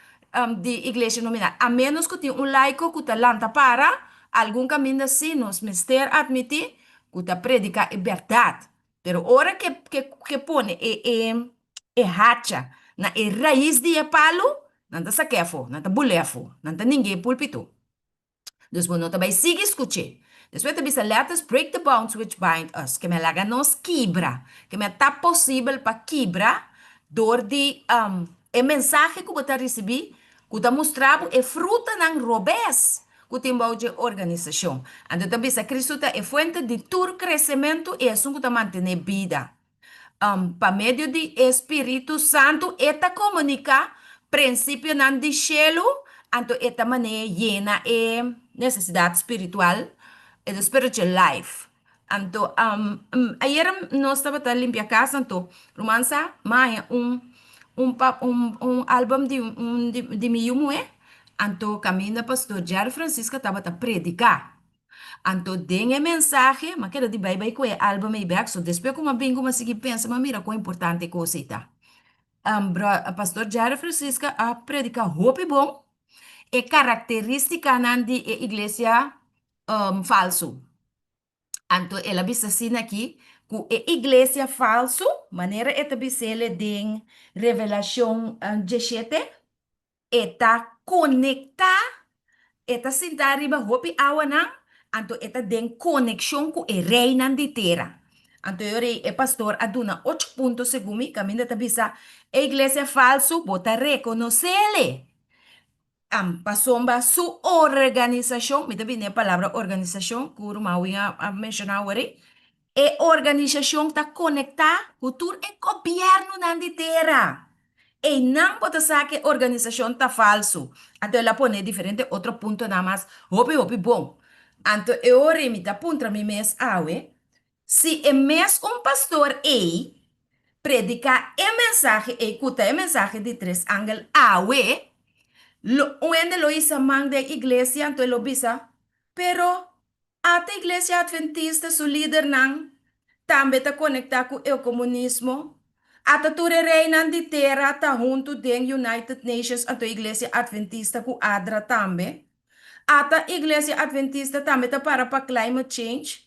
di iglesia nominal, a ménos ku tin un laiko ku ta lanta para algun kaminda sí nos mester atmití ku ta prediká e bèrdat. Pero ora ke ke ke pone e e e hacha na e rais di e palu, nan ta sak'é afó, nan ta bul'é afó, nan ta ning'é e pulpito. Dus bo no ta bai sigui skuch'é. Despues ta bisa, Let us break the bonds which bind us, ke me laga nos kibra, ke me ta posibel pa kibra dor di e mensahe ku bo ta risibí ku ta mustra bo e frutanan robes ku tin bou dje organisashon. Anto ta bisa Kristu ta e fuente di tur kresementu i esun ku ta mantené bida. Pa medio di e Spiritu Santu e ta komuniká prinsipionan di shelu, anto e ta manera yena e nesesidat spiritual, e spiritual life. Anto ayer nos tabata limpia kas anto ruman sa mi haña un un pa un un album di un di mi yu muhé anto kaminda pastor Jerry Francisca tabata prediká anto den e mensahe mi a keda di bai bai ku e album ei bèk so despues ku mi a bin ku mi a sigui pensa mi a mira kon importante e kos ei ta pastor Jerry Francisca a prediká hopi bon e karakteristikanan di e iglesia falsu. Anto el a bisa asina aki ku e iglesia falsu, manera e ta bis'el den Revelashon dieshete, e ta konektá, e ta sintá riba hopi awanan, anto e ta den konekshon ku e reinan di tera. Anto e ora ei e pastor a duna ocho punto segun mi, kaminda ta bisa, E iglesia falsu bo ta rekonos'el. Pasobra su organisashon, mi ta bini e palabra organisashon ku ruman Win a menshoná awor ei, e organisashon ta konektá ku tur e gobièrnunan di tera. Einan bo ta sa ku e organisashon ta falsu. Anto el a pone diferente otro puntonan mas hopi hopi bon. Anto e ora ei mi ta puntra mi mes awe, Si e mes un pastor ei prediká e mensahe ei ku ta e mensahe di tres angel awe, lo un hende lo hisa man den iglesia anto e lo bisa, Pero ata Iglesia Adventista su lidernan tambe ta konektá ku e komunismo? Ata tur e reinan di tera ta huntu den United Nations anto Iglesia Adventista ku ADRA tambe? Ata Iglesia Adventista tambe ta para pa climate change?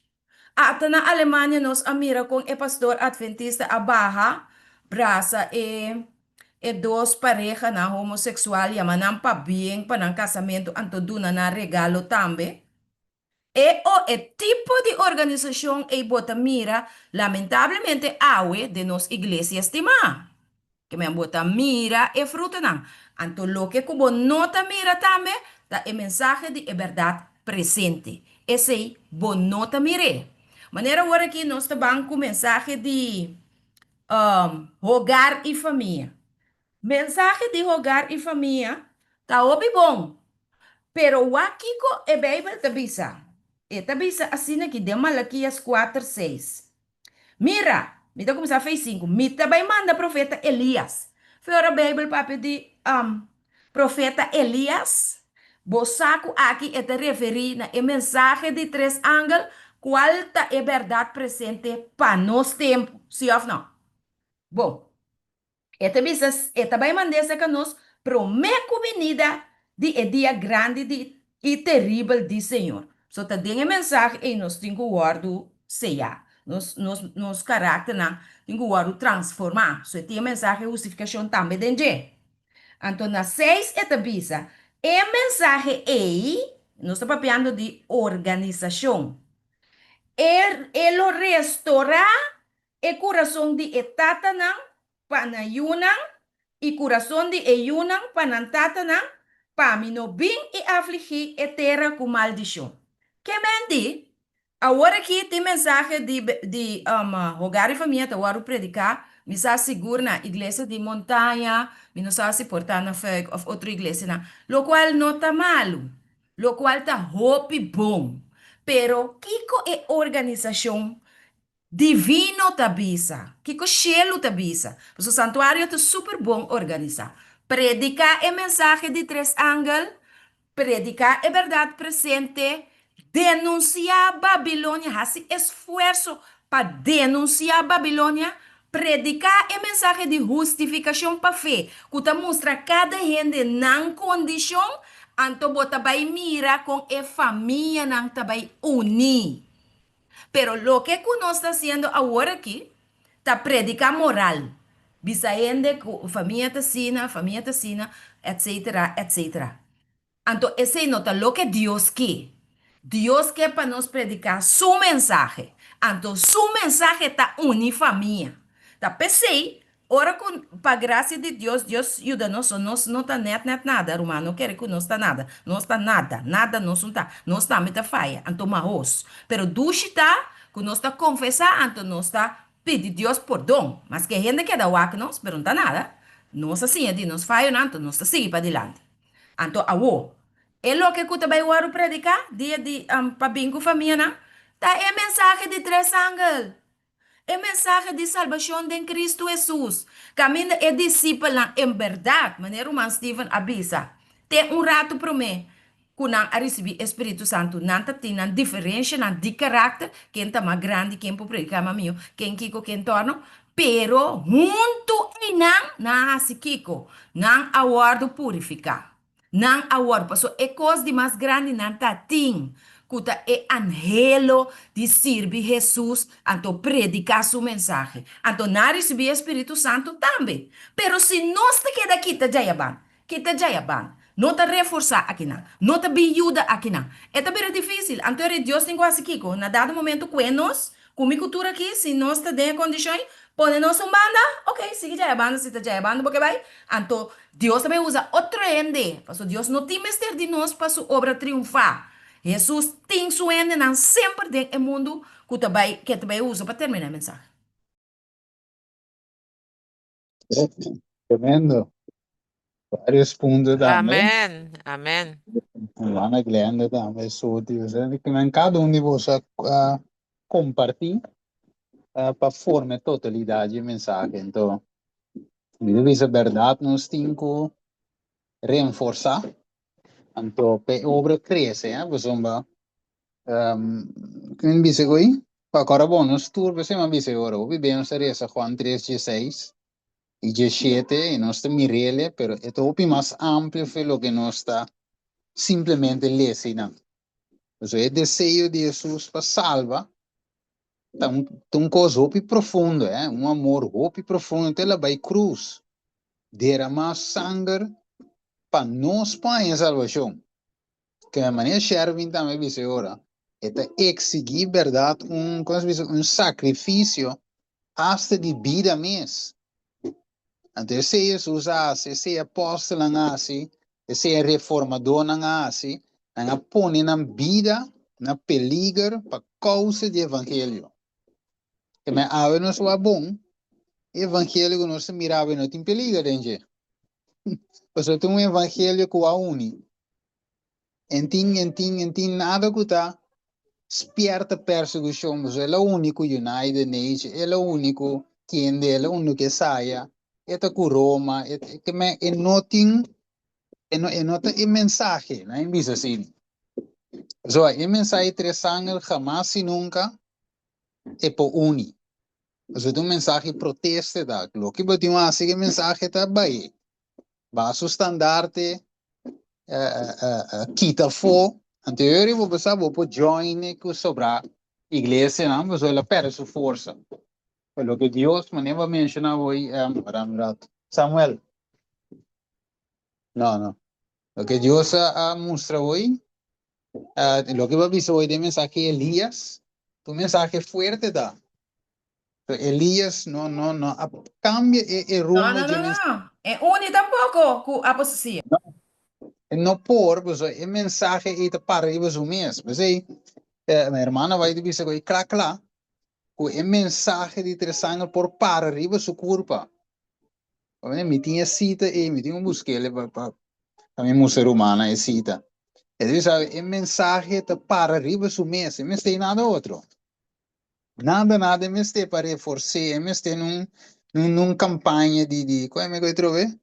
Ata na Alemania nos a mira kon e pastor adventista a baha brasa e e dos parehanan homoseksual, yama nan pabien pa nan kasamentu anto duna nan regalo tambe. E o e tipo di organisashon ei bo ta mira lamentablemente awe den nos iglesia stimá. Ke men bo ta mira e frutanan. Anto loke ku bo no ta mira tambe ta e mensahe di e bèrdat presente. Esei bo no ta mir'é. Manera awor aki nos ta ban ku mensahe di hogar i famia. Mensahe di hogar i famia ta hopi bon, pero wak kiko e Beibel ta bisa. E ta bisa asina aki den Malakias kuater seis. Mira! Mi ta kuminsá fei sinku. Mi ta bai manda profeta Elias. Fe ora Beibel papia di. Profeta Elias? Bo sa ku aki e ta referí na e mensahe di tres angel, kual ta e bèrdat presente pa nos tempu, sí òf nò? Bon, e ta bisa, e ta bai mand'é serka nos promé ku binida di e dia grandi di i teribel di Señor. So ta den e mensahe ei nos tin ku wòrdu seyá. Nos, nos, nos karakternan tin ku wòrdu transformá. So e tin e mensahe hustifikashon tambe den dje. Anto na seis e ta bisa, E mensahe ei, nos ta papiando di organisashon, e e lo restorá e kurason di e tatanan pa nan yunan i kurason di e yunan pa nan tatanan, pa mi no bin i afligí e tera ku maldishon. Ke men di? Awor aki tin mensahe di di Hogar y Famia ta wòrdu prediká, mi sa sigur na iglesia di Montaña, mi no sa si por ta na Fuik òf otro iglesianan, lokual no ta malu, lokual ta hopi bon. Pero kiko e organisashon divino ta bisa? Kiko shelu ta bisa? Pasobra santuario ta super bon organisá. Prediká e mensahe di tres angel, Prediká e bèrdat presente, denunsiá Babilonia, hasi esfuerso pa denunsiá Babilonia, prediká e mensahe di hustifikashon pa fe ku ta mustra kada hende nan kondishon, anto bo ta bai mira kon e famianan ta bai uní. Pero loke ku nos ta hasiendo awor aki ta prediká moral, bisa hende ku famia ta asina, famia ta asina, etcetera, etcetera. Anto esei no ta loke Dios ke. Dios ke pa nos prediká Su mensahe. Anto Su mensahe ta uni famia. Ta p'esei Ora ku pa grasia di Dios, Dios yuda nos, so nos no ta nèt nèt nada, ruman, no kere ku nos ta nada, nos ta nada, nada nos no ta, nos tambe ta faya, anto mahos. Pero dushi ta ku nos ta konfesá, anto nos ta pidi Dios pordon, maske hende keda wak nos, pero no ta nada, nos a siña di nos fayonan, anto nos ta sigui padilanti. Anto awo, e loke ku ta bai wòrdu prediká dia di pa bin ku famianan, ta e mensahe di tres angel. E mensahe di salbashon den Kristu Hesus, kaminda e disipelnan en bèrdat, manera ruman Steven a bisa, te un ratu promé ku nan a risibí e spiritu santu, nan ta tin nan diferenshanan di karakter, ken ta mas grandi, ken por prediká mas mihó, ken kiko, ken tòrno, pero huntu einan nan a hasi kiko? Nan a wòrdu purifiká. Nan a wòrdu, pasobra e kos di mas grandi nan ta tin, ku ta e anhelo di sirbi Hesus anto prediká su mensahe. Anto nan a risibí e spiritu santu tambe. Pero si nos ta keda kita djayaban, kita djayaban, no ta reforsá akinan, no ta bin yuda akinan, e ta bira difísil. Anto e Dios tin ku hasi kiko? Na dado momento kue nos Ku mi kultura aki, si nos ta den e kondishon ei, pone nos un banda, ok, sigui djaya banda, si ta djaya banda bo ke bai, anto Dios ta bai usa otro hende, pasobra Dios no tin mester di nos pa su obra triunfá. Hesus tin su hendenan semper den e mundu ku ta bai, ke ta bai usa pa terminá e mensahe. Tremendo. Varios punto tambe. Amen, amen. Hermana Glenda tambe, Soti, men cada un di boso a comparti pa forma e totalidad di e mensahe. Entonces, mi ta bisa berdad nos tin cu reenforsa anto p'e obra crece, pasobra Ken bisa ku ei? Pa kòrda bon, nos tur p'esei mi a bisa e ora. Hopi bes nos ta resa Juan tres dieseis i diesshete i nos ta mir'el, pero e ta hopi mas amplio fe loke nos ta simplemente lesa einan. Pasobra e deseo di Hesus pa salba ta un ta un kos hopi profundo, eh, un amor hopi profundo te el a bai krus, deramá sanger pa nos por haña salbashon. Ke manera Sherwin tambe bisa e ora, e ta eksigí bèrdat un, kon se bisa, un sakrifisio hasta di bida mes. Anto esei Hesus a hasi, esei e apòstelnan a hasi, esei e reformadónan a hasi, nan a pone nan bida na peliger pa kousa di evangelio. Ke men awe nos wak bon, e evangelio ku nos ta mira awe no tin peliger den dje. Pasobra ta un evangelio ku a uni. En tin, en tin, en tin nada ku ta spierta persekushon, pasobra el a uni ku United Nations, el a uni ku kende, el a uni ku esaya, e ta ku Roma, e, ke men e no tin. E no, e no ta e mensahe, na e bisa asina. So, e mensahe tres angel hamas y nunca e por uni. Pasobra ta un mensahe protesta ta. Loke bo tin hasi ku e mensahe ta bai. Baha su standarte, kita afó. Anto e ora bo por sa bo por join ku sobrá iglesianan pasobra el a pèrdè su forsa. Pa loke Dios, manera bo a menshoná hoy, wara un rato. Samuel. No, no. Loke Dios a mustra hoy, loke bo a bisa hoy den mensahe Elías, ta un mensahe fuerte ta. So Elías no, no, no a cambia e, e No, rumbo no, dje no, mensahe. no. E uni tampoco cu apostasia. No, e no por, pasobra e mensahe ei ta para riba su mes. P'esei, mi hermana bai ta bisa cu ei cla cla, cu e mensahe di tres angel por para riba su curpa. Pasobra mi tin e cita ei, mi tin cu busquele pa, pa, pa mi mustra rumannan e cita. E ta bisa, e mensahe ta para riba su mes, e mester nada otro. Nada, nada e mester pa refors'é, e mester nun, nun, nun campaña di, di, con e trobe?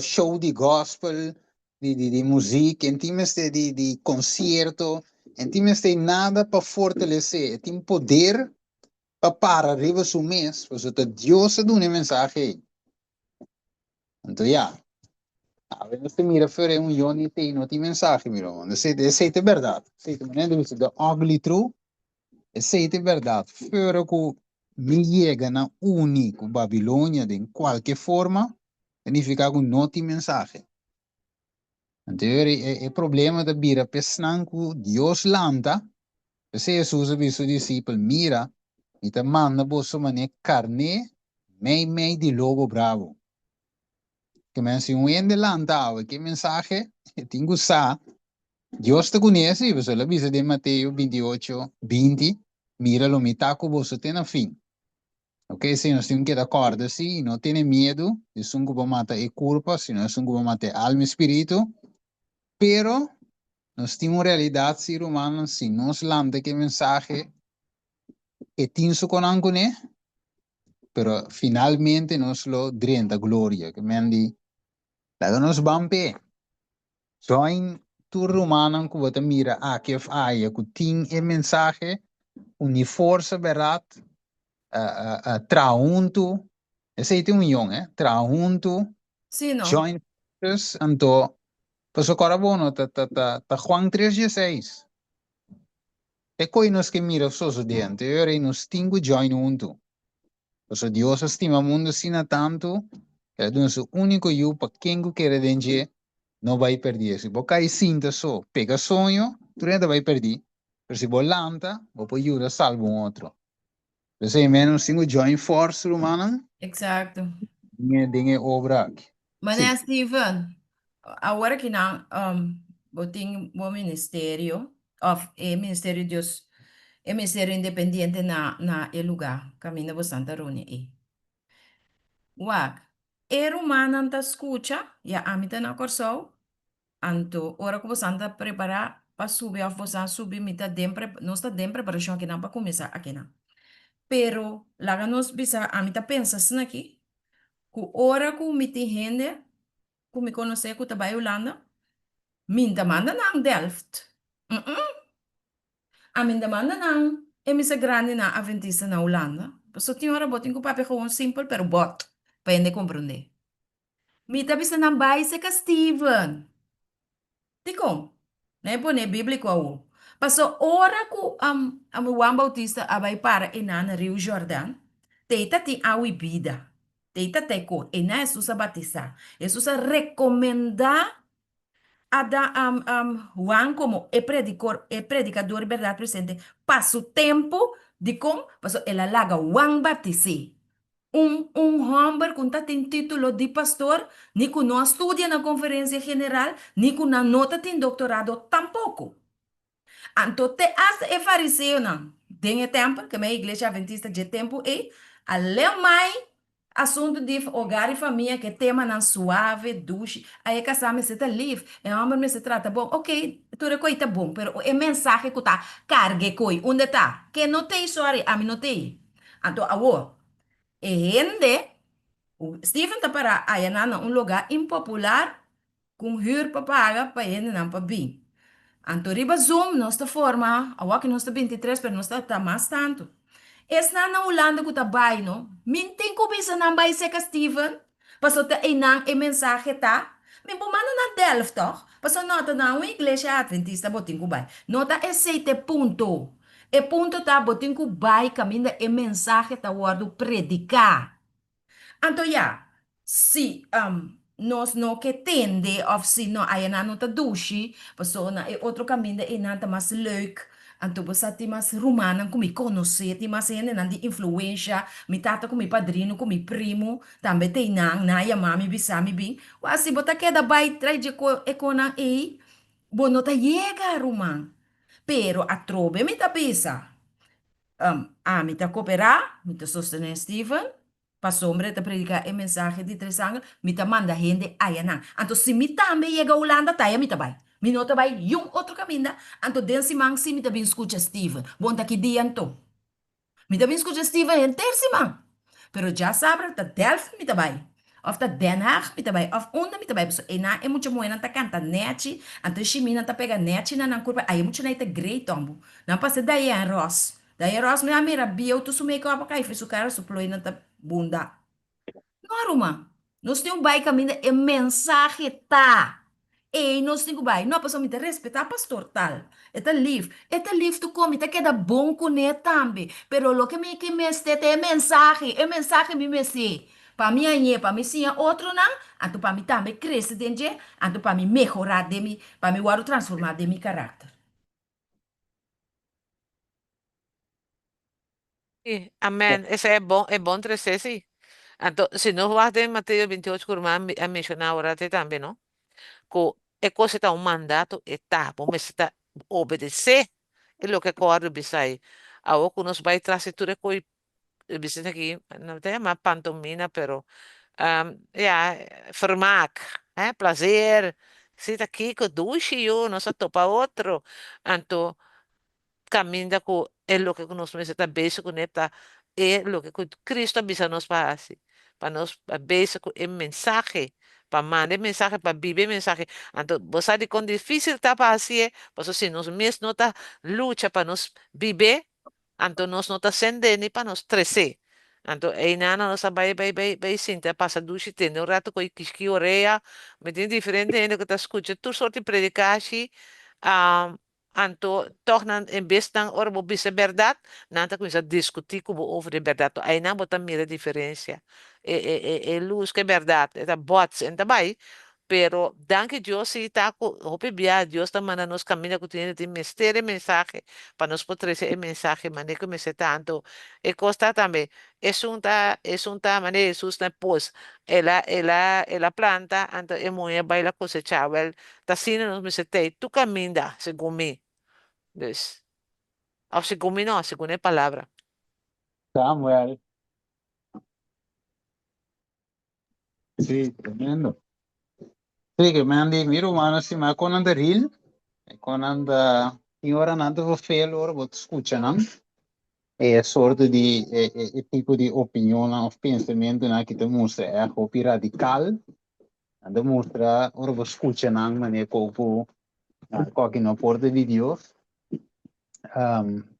Show di gospel, di, di, di muziek, en tin mester di, di concierto, en tin mester nada pa fortalesé, e tin poder pa para riba su mes, pasobra ta Dios a duna e mensahe ei. Anto ya, awe nos ta mira fuera e union di tei no tin mensahe, mi ruman. Esei, esei ta berdad. Esei ta manera di bisa the ugly truth. Esei ta berdad. Fuera ku mi yega na uni ku Babilonia den kualke forma, ta nifiká ku no tin mensahe. Anto e, e problema ta bira pa esnan ku Dios lanta. P'esei Hesus a bisa su disipel, Mira, mi ta manda boso manera karné meimei di lobo brabo. Ke men si un hende lanta awe ke mensahe, e tin ku sa Dios ta kuné si, pasobra el a bisa den Mateo 28, 20, Mira, lo mi ta ku boso te na fin. Ok, si nos tin ku keda kòrda si i no tene miedu di esun ku por mata e kurpa, sino esun ku por mata e alma i spiritu. Pero nos tin un realidat si, rumannan, si nos lanta ku e mensahe, e tin su konan kuné, pero finalmente nos lo drenta gloria. Ke men di, laga nos ban p'e. Join tur rumannan ku bo ta mira aki of aya ku tin e mensahe, uni forsa bèrdat, traha huntu, esei ta union eh, traha huntu, Sí, no. join forces, anto pasobra kòrda bo no ta ta ta Juan tres dieseis, e koe nos ke mira sosodé, anto e ora ei nos tin ku join huntu. Pasobra Dios a stima mundu asina tantu, ku el a duna su úniko Yu pa ken ku kere den dje no bai pèrdí. Si bo kai sinta so, pega soño, tur hende ta bai pèrdí, pero si bo lanta, bo por yuda salba un otro. P'esei men nos tin ku join force, rumannan, Exacto. den e obra aki. Meneer Sí. Steven, awor aki nan bo tin bo ministerio of e ministerio Dios, e ministerio independiente na na e lugar caminda bo Santa reuni ei. Wak, e rumannan ta scucha, ya ami ta na Corsou, anto ora cu bosan ta prepara pa subi of bosan a subi mi ta den pre nos ta den preparacion akinan pa cuminsa akinan. Pero laga nos bisa ami ta pensa asina aki cu ora cu mi tin hende cu mi conoce cu ta bay Hulanda, mi n'ta manda nan Delft, mm-mm, ami n'ta manda nan e misa grandi nan Adventista na Hulanda, pasobra tin ora bo tin cu papia gewoon simpel pero bot pa hende comprende. Mi ta bisa nan bay seca Steven. Dikon? Nan e pone bíbliko awor. Paso ora ku Juan Bautista a bai para einan na Riu Jordan, te ta tin awa i bida. Te ta te ko einan Hesus a batisá. Hesus a rekomendá a da Juan komo e predikor, e predikador di bèrdat presente pa su tempu. Dikon? Pasobra el a laga Juan batis'é. Un un hòmber ku ta tin título di pastor, ni ku no a studia na konferensia general, ni ku nan no ta tin doktorado tampoko. Anto te asta e fariseonan den e tèmpel, keme e iglesia adventista dje tempu ei, a lemai asuntu di hogar i famia ku e temanan suave, dushi, a e kasá mester ta lif, e hòmber mester trata bon. Oke, tur e koi ta bon, pero e mensahe ku ta karga e koi, unda ta? Ke no t'ei, sòri, ami no t'ei. Anto awor, e hende, Steven ta pará ayanan na un lugá impopular. Ku un hür pa paga pa hendenan pa bin. Anto riba Zoom nos ta forma, awor ki nos ta bintitres pero nos ta ta mas tantu. Esnan na Hulanda ku ta bai no, min tin ku bisa nan bai seka Steven, paso ta einan e mensahe ta. Mi por manda nan Delft tòg, paso no ta na un iglesia adventista bo tin ku bai. No ta esei ta e punto. E punto ta bo tin ku bai kaminda e mensahe ta wòrdu prediká. Anto ya, si nos no ke tende of si no ayanan no ta dushi, pasobra na e otro kaminda einan ta mas leuk, anto bo sa tin mas rumannan ku mi konosé, tin mas hendenan di influensha, mi tata ku mi padrino ku mi primu tambe ta einan, nan a yama mi bisa mi bin. Wak si bo ta keda bai tras dje e konan ei, bo no ta yega ruman. Pero atrobe mi ta bisa, Ami ta koperá, mi ta sostené Steven, pasobra e ta prediká e mensahe di tres angel, mi ta manda hende ayanan. Anto si mi tambe yega Hulanda, ta aya mi ta bai. Mi no ta bai yun otro kaminda, anto den siman si mi ta bin skucha Steven. Bon ta ki dia anto? Mi ta bin skucha Steven henter siman. Pero djasabra ta Delft mi ta bai, òf ta Den Haag mi ta bai, òf unda mi ta bai, pasobra einan e mucha muhénan ta kanta nèchi, anto e shiminan ta pega nèchi na nan kurpa, ai e muchanan ei ta great tòmbu. Nan pasa Diane Ross. Diane Ross mi a mira bieu tur su make-up a kai for su kara, su plooinan ta bunda. No ruman, nos tin un bai kaminda e mensahe ta. Ei nos tin ku bai. No, pasobra mi ta respetá pastor tal. E ta lif. E ta lif tu kon, mi ta keda bon kuné tambe. Pero loke mi ke mester ta e mensahe. E mensahe mi mester. Pa mi hañ'é, pa mi siña otronan, anto pa mi tambe krese den dje, anto pa mi mehorá den mi, pa mi wòrdu transformá den mi karakter. Sí, amén. Ese es bon, es bon trece, sí. Anto, si nos wak den Mateo 28 ku ruman a menshoná ora te tambe, no? Ku e kos ta un mandato, e ta, bo mester ta obedesé e loke ku òrdu bisa ei. Awor ku nos bai tras di tur e kos bisa aki, no ta yama pantomina, pero ya, vermaak, hè, plazer, si ta kiko, dushi yu, nos a topa otro. Anto, Caminda cu e loke cu nos mester ta bezig cune ta e loke cu Cristo a bisa nos pa haci, pa nos ta bezig cu e mensahe, pa manda e mensahe, pa biba e mensahe. Anto bo sa dicon dificil ta pa haci'e? Pasobra si nos mes no ta lucha pa nos bib'e, anto nos no ta send'e ni pa nos trec'e. Anto eynan nos a bay bay bay bay sinta pasa dushi tende un rato cu e kishki orea. Mi tin diferente hende cu ta scucha tur soort di predicashi. Anto tòg nan en bes nan ora bo bisa e bèrdat, nan ta kuminsá diskutí ku bo over e bèrdat. To einan bo ta mira e diferensia. E e e e lus ku e bèrdat e ta bòts en ta bai, pero danki Dios si ta ku hopi bia Dios ta manda nos kaminda ku tin hende tin mester e mensahe pa nos por trese e mensahe manera ku mester ta. Anto e kos ta tambe esun ta esun ta manera Hesus na e pos el a el a el a planta anto e muhé bai la kosechá. Wèl Ta asina nos mester tei tur kaminda segun mi. Dus, òf segun mi no, segun e palabra. Samuel. Sí, tremendo. Sí, ke men di mi rumannan stima kon nan ta ril, kon nan ta tin ora nan ta vervel ora bo ta skucha nan. E sorto di e e tipo di opinionnan òf pensamentunan ki ta mustra ègt hopi radikal. Nan ta mustra ora bo skucha nan manera ku ku koki no por ta di Dios.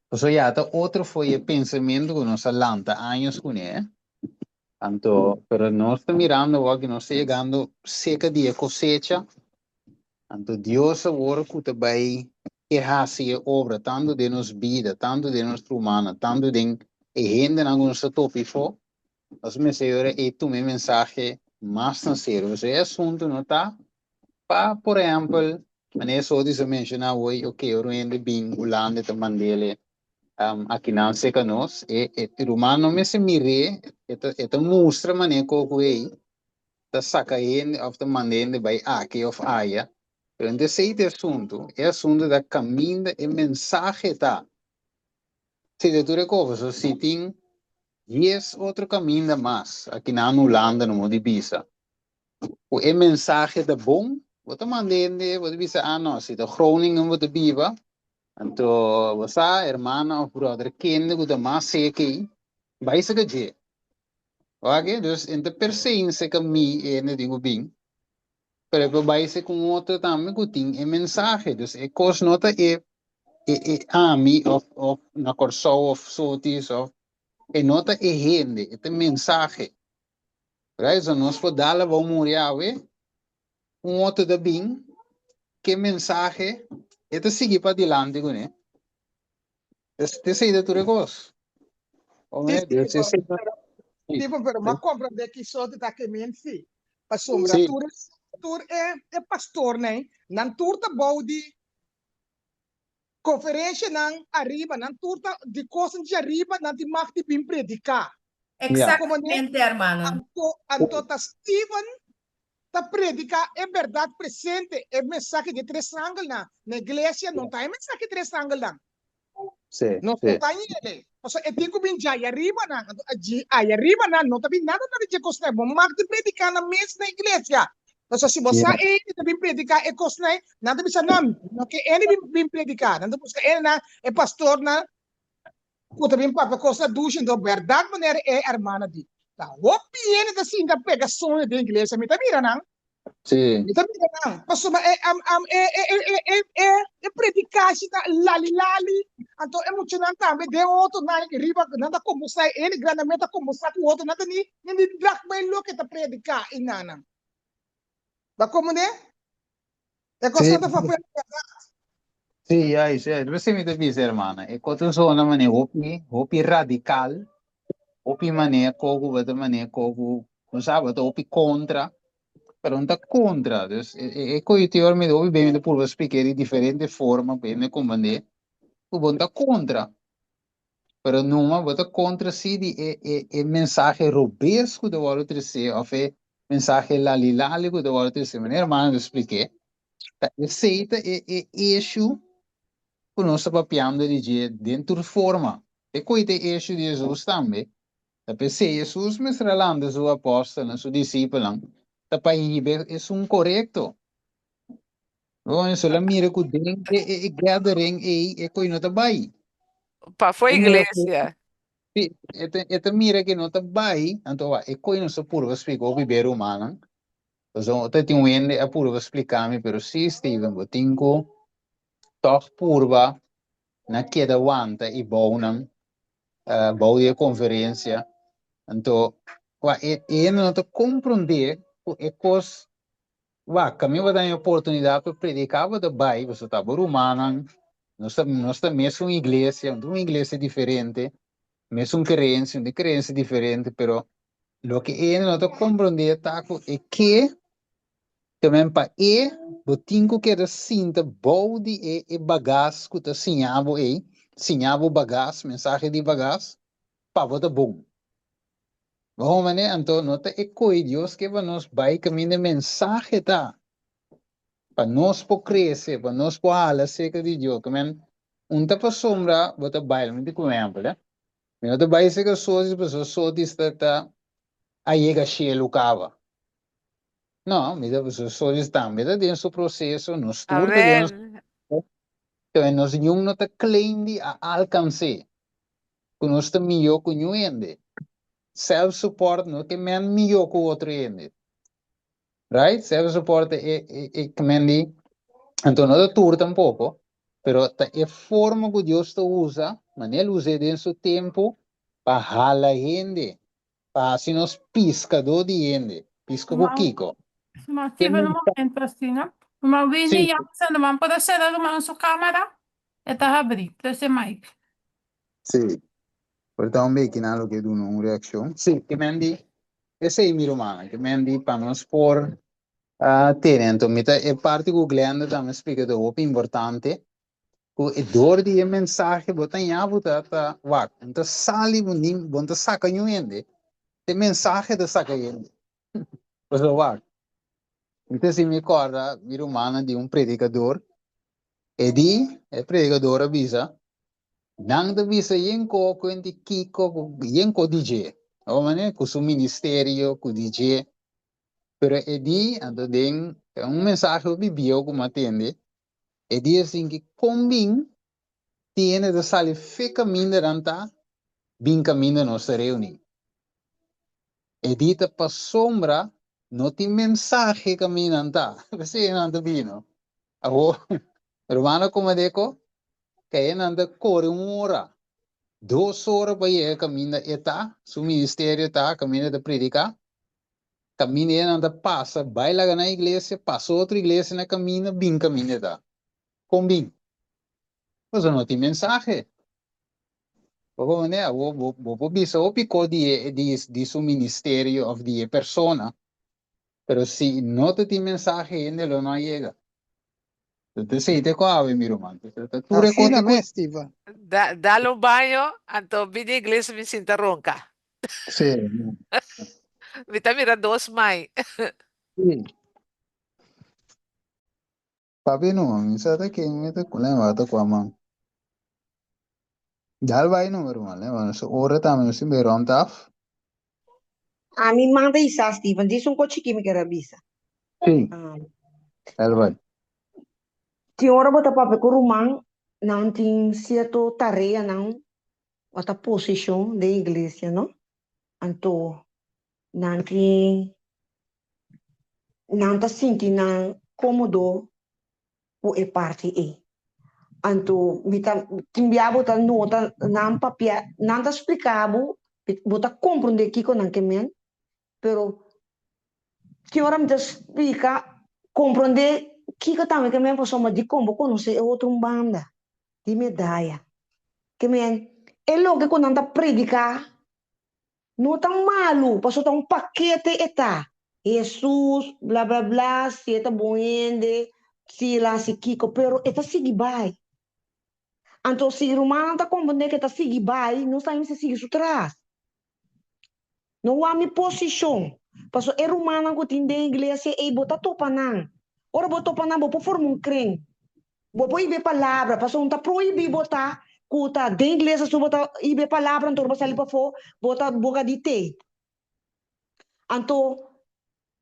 Pasobra ya ta otro fo'i e pensamentu ku nos a lanta años kuné. Anto, pero nos ta mirando awor ku nos ta yegando serka di e kosecha. Anto Dios awor ku ta bai ke hasi e obra tantu den nos bida, tantu den nos rumannan, tantu den e hendenan ku nos ta topa afó, Nos mester yora e tuma e mensahe mas na serio. Pasobra e asuntu no ta pa, por ehempel, manera Sodis a menciona hoy, ok, ora un hende bin Hulanda e ta mandele akinan cerca nos, e e ruman no mester mir'é, e ta e ta mustra manera koku ei ta saca hende of ta manda hende bai aki of aya. Pero no ta esei ta e asuntu, e asuntu ta caminda e mensahe ta. Si ta tur e cosa, so si tin dies otro caminda mas aki na Hulanda no di bisa cu e mensahe ta bon, bo ta manda hende, bo ta bisa ah no, si ta Groningen bo ta biba, anto bo sa hermana of brother kende cu ta mas seki ei, bai saka dje. Wak? Dus en ta per se in seka mi e hende tin cu bin. Pero e por bai se ku un otro tambe ku tin e mensahe. Dus e kos no ta e e e ami of of na Kòrsou of Sotis of e no ta e hende, e ta e mensahe. Right? So nos por dal abou muri awe, un otro ta bin ku e mensahe, e ta sigui padilanti kuné. Esei ta tur e kos. Sí, sí, pero, tipo, pero ma comprende ki soort ta ke men sí. Pasobra Sí. tur tur e e pastornan, nan tur ta bou di konferenshanan ariba, nan tur ta di kosnan di ariba, nan tin mag di bin prediká. Exactamente, hermano. Anto, anto ta Steven ta prediká e bèrdat presente, e mensahe di e tres angelnan. Na iglesia no ta e mensahe di tres angelnan. Nos no ta yele. Pasobra e tin ku bin djai ariba nan. Anto dji ai ariba nan no ta bin nada na di dje kosnan. Bo mag di prediká nan mes na iglesia. Pasobra si bo sa e hende ta bin prediká e kosnan, nan ta bisa nan, no ke hende bin bin prediká. Nan ta buska hendenan, e pastornan ku ta bin papia kos ta dushi anto bèrdat manera e hermana di ta hopi hende ta sinta pega soño den iglesia mi ta mira nan mi ta mira nan pasobra e e e e e e e predikashi ta lali lali anto e muchanan tambe den otro nan riba nan ta kombersá e hende grandemente ta kombersá ku otro nan ta ni ni dak bai loke ta prediká i nan ta komprende. E kos ta papia di bèrdat. Sí, juist, juist. P'esei mi ta bisa, hermana, e kos ta zona manera hopi, hopi radikal, hopi manera ko ku bo ta manera ko ku, bo sa, bo ta hopi kontra, pero no ta kontra. Dus e e e koyo te ora mi ta hopi ben mi ta purba splik'é di diferente forma pa hende komprendé ku bo no ta kontra. Pero numa bo ta kontra sí di e e e mensahe robes ku ta wòrdu tresé òf e mensahe lali lali ku ta wòrdu tresé. Manera hermano ta splik'é, ta esei ta e e issue ku nos ta papiando di dje den tur forma. E koe ta e issue di Hesus tambe. Ta p'esei Hesus mester a lanta su apòstelnan, su disipelnan, ta pa hiba esun korekto. Bon, eso la mira ku den e, e, e gathering ei, e koi no ta bai. Pa for E mira ku, iglesia. si, e ta, e ta mira ke no ta bai, anto wa, e koi no sa purba splika hopi be rumannan. Pasobra ta tin un hende a purba splika mi, pero si, Steven, bo tin ku tòg purba na keda wanta i bounan, eh, bou di e konferensia. Anto, wa, e, e hende no ta komprondé ku e kos Wak, mi bo ta haña oportunidat pa prediká, bo ta bai, pasobra ta bo rumannan, nos ta nos ta mesun iglesia, un iglesia diferente, mesun kerensia, un kerensia diferente, pero loke e hende no ta komprondé ta ku e ke, te men pa e bo tin ku keda sinta bou di e e bagas ku ta siña bo ei, siña bo bagas, mensahe di bagas, pa bo ta bon. Bo homene, anto no ta e koe Dios ke pa nos bai kaminda e mensahe ta, pa nos por krese, pa nos por hala serka di Dios. Ke men, un ta pasobra bo ta bai, mi ta ku un ehèmpel, eh. Mi no ta bai serka sotis pasobra sotis ta ta a yega shelu kaba. No, mi ta pasobra sotis tambe ta den su proseso, nos tur ta den nos Amen. Ke men, nos niun no ta claim di a alkans'é. ku nos ta mihó ku niun hende. Self support no ke men mihó ku otro hende. Right? Self support e e e ke men di, anto no ta tur tampoko, pero ta e forma ku Dios ta usa, manera el us'é den su tempu pa hala hende, pa hasi nos piskadó di hende. Piska ku Ruman, kiko? ruman Ke Steven, un mensahe. momento asina. Ruman Winnie Sí. Jansen, ruman por a sera ruman su cámara? E ta habrí. Trese mic. Sí. Por ta un beki nan lo ke duna un reakshon. Sí, ke men di, esei mi rumannan, ke men di pa nos por tene. Anto mi ta e parti ku Glenda tambe splika ta hopi importante, ku e dor di e mensahe bo ta ña bo ta ta wak, bo ta sali bo ni bo ta saka niun hende, e mensahe ta saka hende. Pasobra wak, mi ta si mi kòrda mi rumannan di un predikador, e di e predikador a bisa, Nan ta bisa yen ko kuenti kiko ku yen ko di dje. Abo manera ku su ministerio ku di dje. Pero e di anto den un mensahe hopi bieu ku mi a tende, e di asin ki kon bin tin hende ta sali fe kaminda nan ta bin kaminda nos ta reuni. E di ta pasobra. No tin mensahe kaminda nan ta. P'esei nan ta bini. Awor, hermano Komadeko, kaya nan ta kore un ora, dos ora pa yega kaminda e ta, su ministerio ta, kaminda e ta prediká. Kaminda e nan ta pasa, bai laga nan iglesia, pasa otro iglesia na kaminda, bin kaminda e ta. Kon bin? Pasobra no tin mensahe. Bo por manera, bo, bo, bo por bisa hopi ko di e, di, di su ministerio of di e persona, pero si no ta tin mensahe hende lo no a yega. Entonces esei ta ko awe mi ruman. Ta tur e Asina kos mes, Steven. Da, dal un baño, anto bini iglesia mi sinta ronka. Sí. Mi ta mira dos mai. Sí. Papi no, mi sa ta ken mi ta lembra ta kua man. Dal bai no, mi ruman, lembra nos ora tambe nos tin bai rond af. Ami manda isa Steven, dis un ko chiki mi ker a bisa. Sí, dal bai. Tin ora bo ta papia ku ruman, nan tin sierto tareanan o ta posishon den iglesia, no? Anto nan tin nan ta sinti nan kómodo ku e parti ei. Anto mi ta tin bia bo ta nota nan papia, nan ta splika bo, bo ta komprondé kiko nan ke men, pero tin ora mi ta splika komprondé kiko tambe ke men pasobra dikon bo konosé e otro un banda di medaya. Ke men e loke ku nan ta prediká No ta malu, pasobra ta un pakete e ta. Hesus, bla bla bla, si e ta bon hende, si el a hasi kiko, pero e ta sigui bai. Anto si rumannan ta komprendé ku e ta sigui bai, nos tambe mester sigui su tras. No wak mi posishon, pasobra e rumannan ku tin den iglesia ei bo ta topa nan. Ora bo topa nan bo por forma un kren. Bo por ibe palabra, pasobra un ta prohibí bo ta ku ta den iglesia su bo ta ibe palabra anto ora bo sali pafó bo ta boka di te. Anto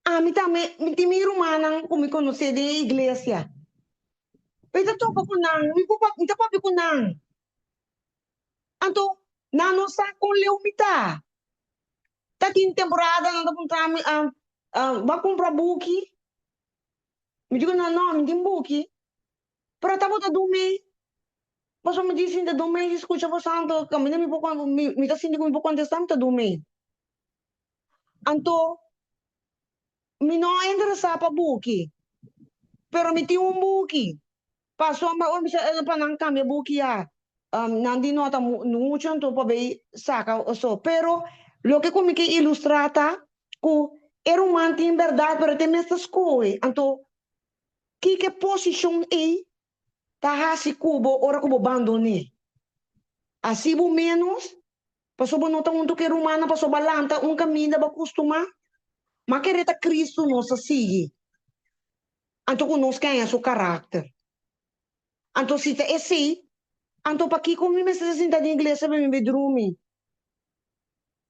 ami tambe mi tin mi rumannan ku mi konosé den e iglesia. Mi ta topa ku nan, mi por mi ta papia ku nan. Anto nan no sa kon leu mi ta. Ta tin temporada nan ta puntra mi, bo a kumpra buki? Mi dico no, no, mi tin buki. Pero tabata dumi. Pasobra mi di sinta dumi i scucha bo santo, caminda mi por mi, mi ta sinti cu mi por contesta, mi ta dumi. Anto, mi no a interesa pa buki, pero mi tin un buki. Pasobra ora mi sa pa nan cambia buki ya, nan di no ta mucho anto pa bay saca oso. Pero loke cu mi ke ilustra ta ku e ruman tin bèrdat pero te mes ta skohe. Anto, kiko e posishon ei ta hasi ku bo ora ku bo bandon'é? Hasi bo ménos pasobra bo no ta huntu ku e rumannan pasobra bo a lanta un kaminda bo a kustumá. Ma kere ta Kristu nos ta sigui, anto ku nos ke haña su karakter. Anto si ta esei, anto pakiko mi mester ta sinta den iglesia pa mi bai drumi?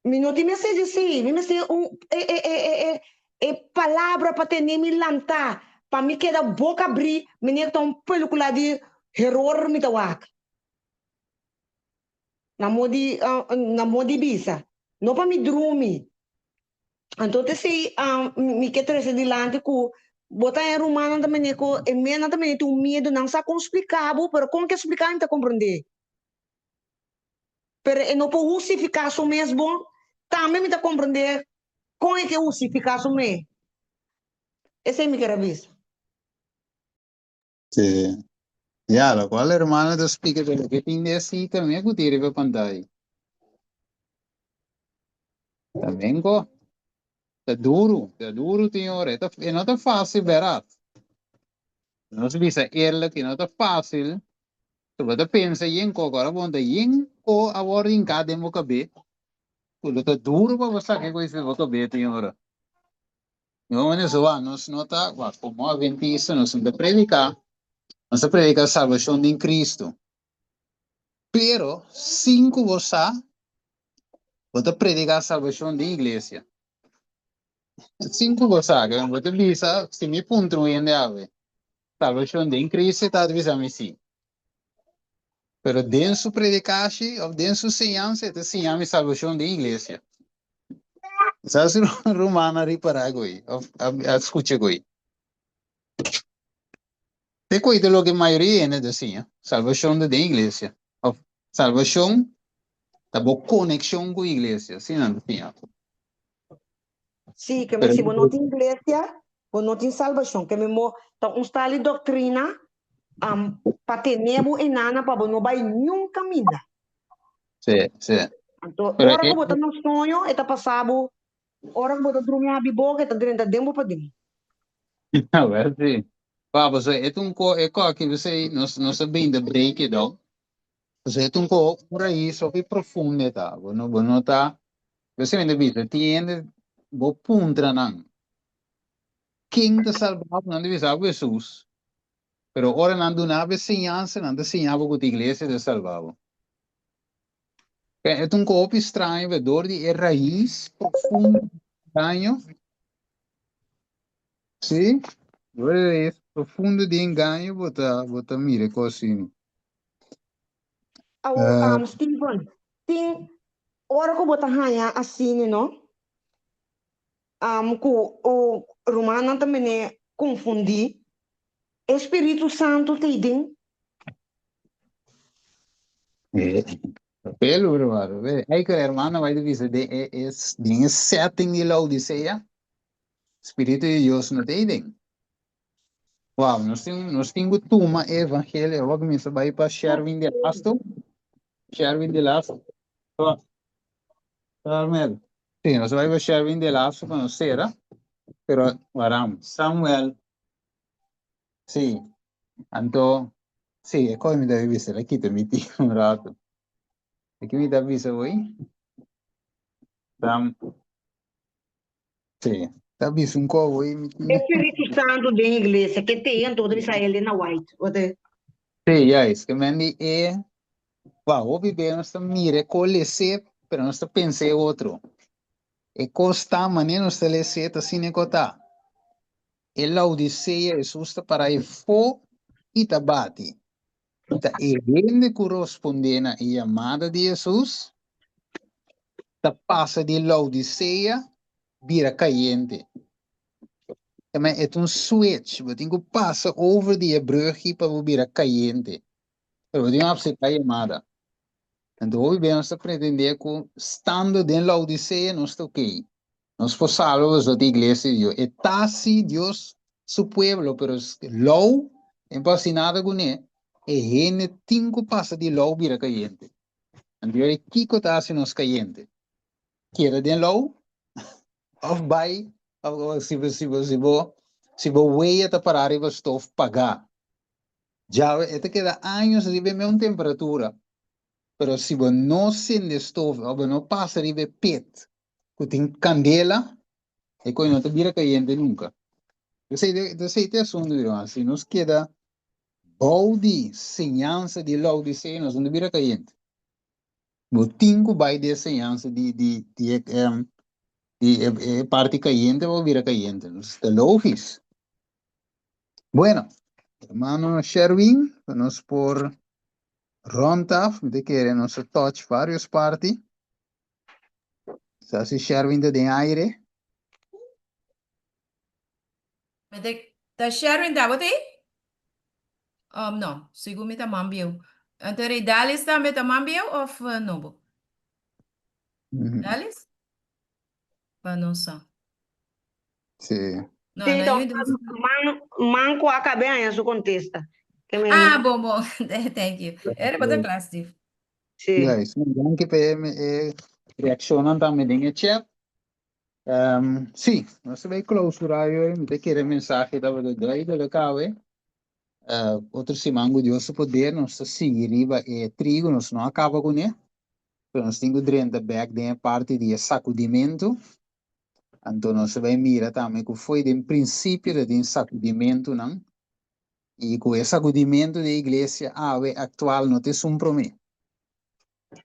Mi no tin mester di esei, mi mester un e e e e e e palabra pa tene mi lantá, pa mi keda boka abrí, manera ku ta un pelikula di heror mi ta wak. Na modo di na modo di bisa, no pa mi drumi. Anto ta esei mi ke trese dilanti ku bo ta e rumannan ta manera ku e mennan ta manera tin un miedu, nan sa kon splika bo, pero kon ke splika mi ta komprendé. Pero e no por hustifiká su mes bon, tambe mi ta komprendé kon e ke hustifiká su mes. Esei mi ker a bisa. Sí. Ya, lokual hermano ta splika ta loke tin di hasi tambe ku tin riba pantaya. También ko ta duru, ta duru tin ora. E ta, e no ta fácil bèrdat. Nos bisa eerlijk, e no ta fácil So bo ta pensa yen koko, ora bo ta yen ko a wòrdu hinká den bo kabé, ku lo ta duru pa bo saka e kos di bo kabé tin ora. Mi hopi so wak, nos no ta, wak, komo adventista nos no ta prediká, nos ta prediká salbashon den Kristu. Pero sin ku bo sa, bo ta prediká salbashon den iglesia. Sin ku bo sa, bo ta bisa, si mi puntra un hende awe, Salbashon den Cristo e ta bisa mi si. Pero den su predikashi of den su siñansa e ta siña mi salbashon den iglesia. Sa si rumannan a ripará ku ei òf a skucha ku ei. Te ku ei ta loke mayoria hende ta siña, salbashon ta den iglesia òf salbashon ta bo konekshon ku iglesia, asina nan ta siña. Sí, ke men si bo no tin iglesia, bo no tin salbashon. Ke men bo ta un stal di doktrina pa tene bo enana pa bo no bai niun kaminda. Sí, sí. Anto, ora ku bo ta na soño, e ta pasa bo, ora ku bo ta drumi habi boka, e ta drenta den bo paden. Awel sí. Pa, pasobra e ta un ko, e koki p'esei nos nos a bini ta break it down. Pasobra e ta un ko, un rais hopi profundo e ta. Bo no bo no ta, p'esei mi ta bisa, tin hende bo puntra nan, ken ta salba bo? Nan ta bisa bo Hesus. Pero ora nan duna bo e siñansa, nan ta siña bo ku ta iglesia ta salba bo. E ta un ko hopi straño, pero dor di e rais profundo di engaño, sí, dor di e rais profundo di engaño bo ta bo ta mira e kos asina. Awo, Steven, tin ora ku bo ta haña asina, no? Ku rumannan ta mene konfundí, e Spiritu Santu ta ei den. Pelo, hermano. Ei ku hermano bai ta bisa den e e den e setting di Laodicea, Spiritu di Dios no ta ei den. Wow, nos tin nos tin ku tuma e evangelio. Awor ku mi ta bai pa Sherwin de Lasto. Sherwin de Lasto. Carmel. Sí, nos bai pa Sherwin de Lasto pa nos sera. Pero waram, Samuel. Sí. Anto, sí, e kos mi ta bisa, la kita mi tin un rato. E ki mi ta bisa hoy? Sam, sí, ta bisa un kos hoy mi tin. E Spiritu Santu den iglesia, ke te anto ta bisa Elena White. Wat e? Sí, juist, ke men di e Wou, hopi be nos ta mira e kos lesé, pero nos ta pensa e otro. E kos ta manera nos ta lesé, ta asina e kos ta. E Laodisea, Hesus ta para efó i ta bati. Ta e hende ku rospondé na e yamada di Hesus ta pasa di Laodisea bira kayente. Tambe e ta un switch, bo tin ku pasa over di e brug'i pa bo bira kayente. Pero bo tin ku apseptá e yamada. Anto hopi bes nos ta pretendé ku stando den Laodisea nos ta okey. Nos por salba pasobra ta iglesia di Dios. E ta si Dios su pueblo, pero lou e no por hasi nada kuné. E hende tin ku pasa di lou bira kayente. Anto yora kiko ta hasi nos kayente? Keda den lou òf bai òf si bo si bo si bo si bo weya ta pará riba stof pagá. Djawe e ta keda años riba e meun temperatura, pero si bo no sende stof òf bo no pasa riba e pit ku tin kandela, e kos no ta bira kayente nunka. Esei ta esei ta e asuntu di nos. Si nos keda bou di señansa di Laodisea, nos no ta bira kayente. Bo tin ku bai di e señansa di di di e di e parti kayente pa bo bira kayente. Ta logis. Bueno, hermano Sherwin, pa nos por rond af, mi ta kere nos a touch varios parti. Sa si Sherwin ta den aire. Mi ta, ta Sherwin tabata ei? Um, no, segun mi ta man bieu. Anto rei Dalis tambe ta man bieu of eh, nobo? Dalis? Pa nos sa. Sí. No, Sí, no, to, yo man, man ku a kab'é haña su kontesta. Ke men, Ah, bon, bon. Thank you. Era bota kla, Steve. sí. Juist. Danki pa e, e reakshonnan tambe den e chat. Um, sí, nos ta bai klausurá yo, mi ta kere mensahe tabata duidelijk awe. Uh, otro siman ku Dios su poder nos ta sigui riba e trigo, nos no a kaba kuné, pero nos tin ku drenta bèk den e parti di e sakudimentu. Anto nos ta bai mira tambe ku foi den prinsipio ta tin sakudimentunan i ku e sakudimentu di e iglesia awe aktual no ta esun promé.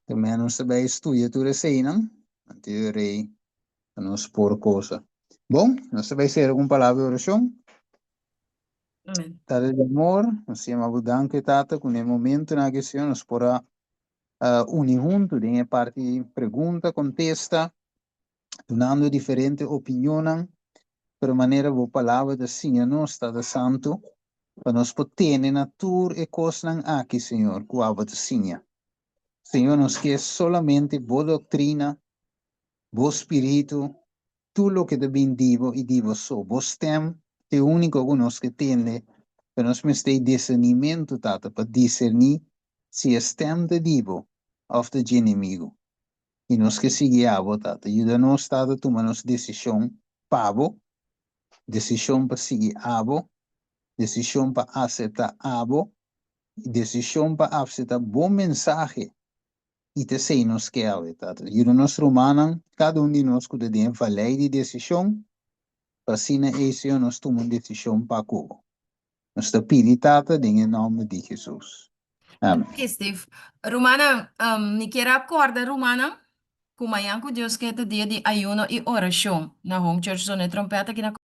Tambe nos ta bai studia tur eseinan anto e rei pa nos por kosa. Bon, nos ta bai sera ku un palabra di orashon. Amen. Tata di amor, nos yama bo danki, Tata, ku na e momentunan aki, Señor, nos por a uni huntu den e parti pregunta, kontesta. Dunando diferente opinionnan, pero manera bo palabra ta siña nos, Tata Santu, pa nos por tene na tur e kosnan aki, Señor, ku abo ta siña. Señor, nos ke solamente bo doktrina, bo spiritu, tur loke ta bin di bo i di bo so. Bo stèm ta e úniko ku nos ke tende, pero nos mester e disernimentu, Tata, pa diserní si e stèm ta di bo òf ta dje enemigu. I nos ke sigui abo, Tata. Yuda nos, Tata, tuma nos desishon pa bo, desishon pa sigui abo, desishon pa aseptá abo, i desishon pa apseptá bo mensahe. I ta esei nos ke awe, Tata. Yuda nos rumannan, kada un di nos ku ta den e valei di desishon, pa asina ei, Señor, nos tuma un desishon pa ku bo. Nos ta pidi, Tata, den e nòmber di Hesus. Amen. Danki, Steve. Rumannan, mi kier a kòrda rumannan ku mañan ku Dios ke ta dia di ayuno i orashon na Home Church Zona e Trompèt aki na.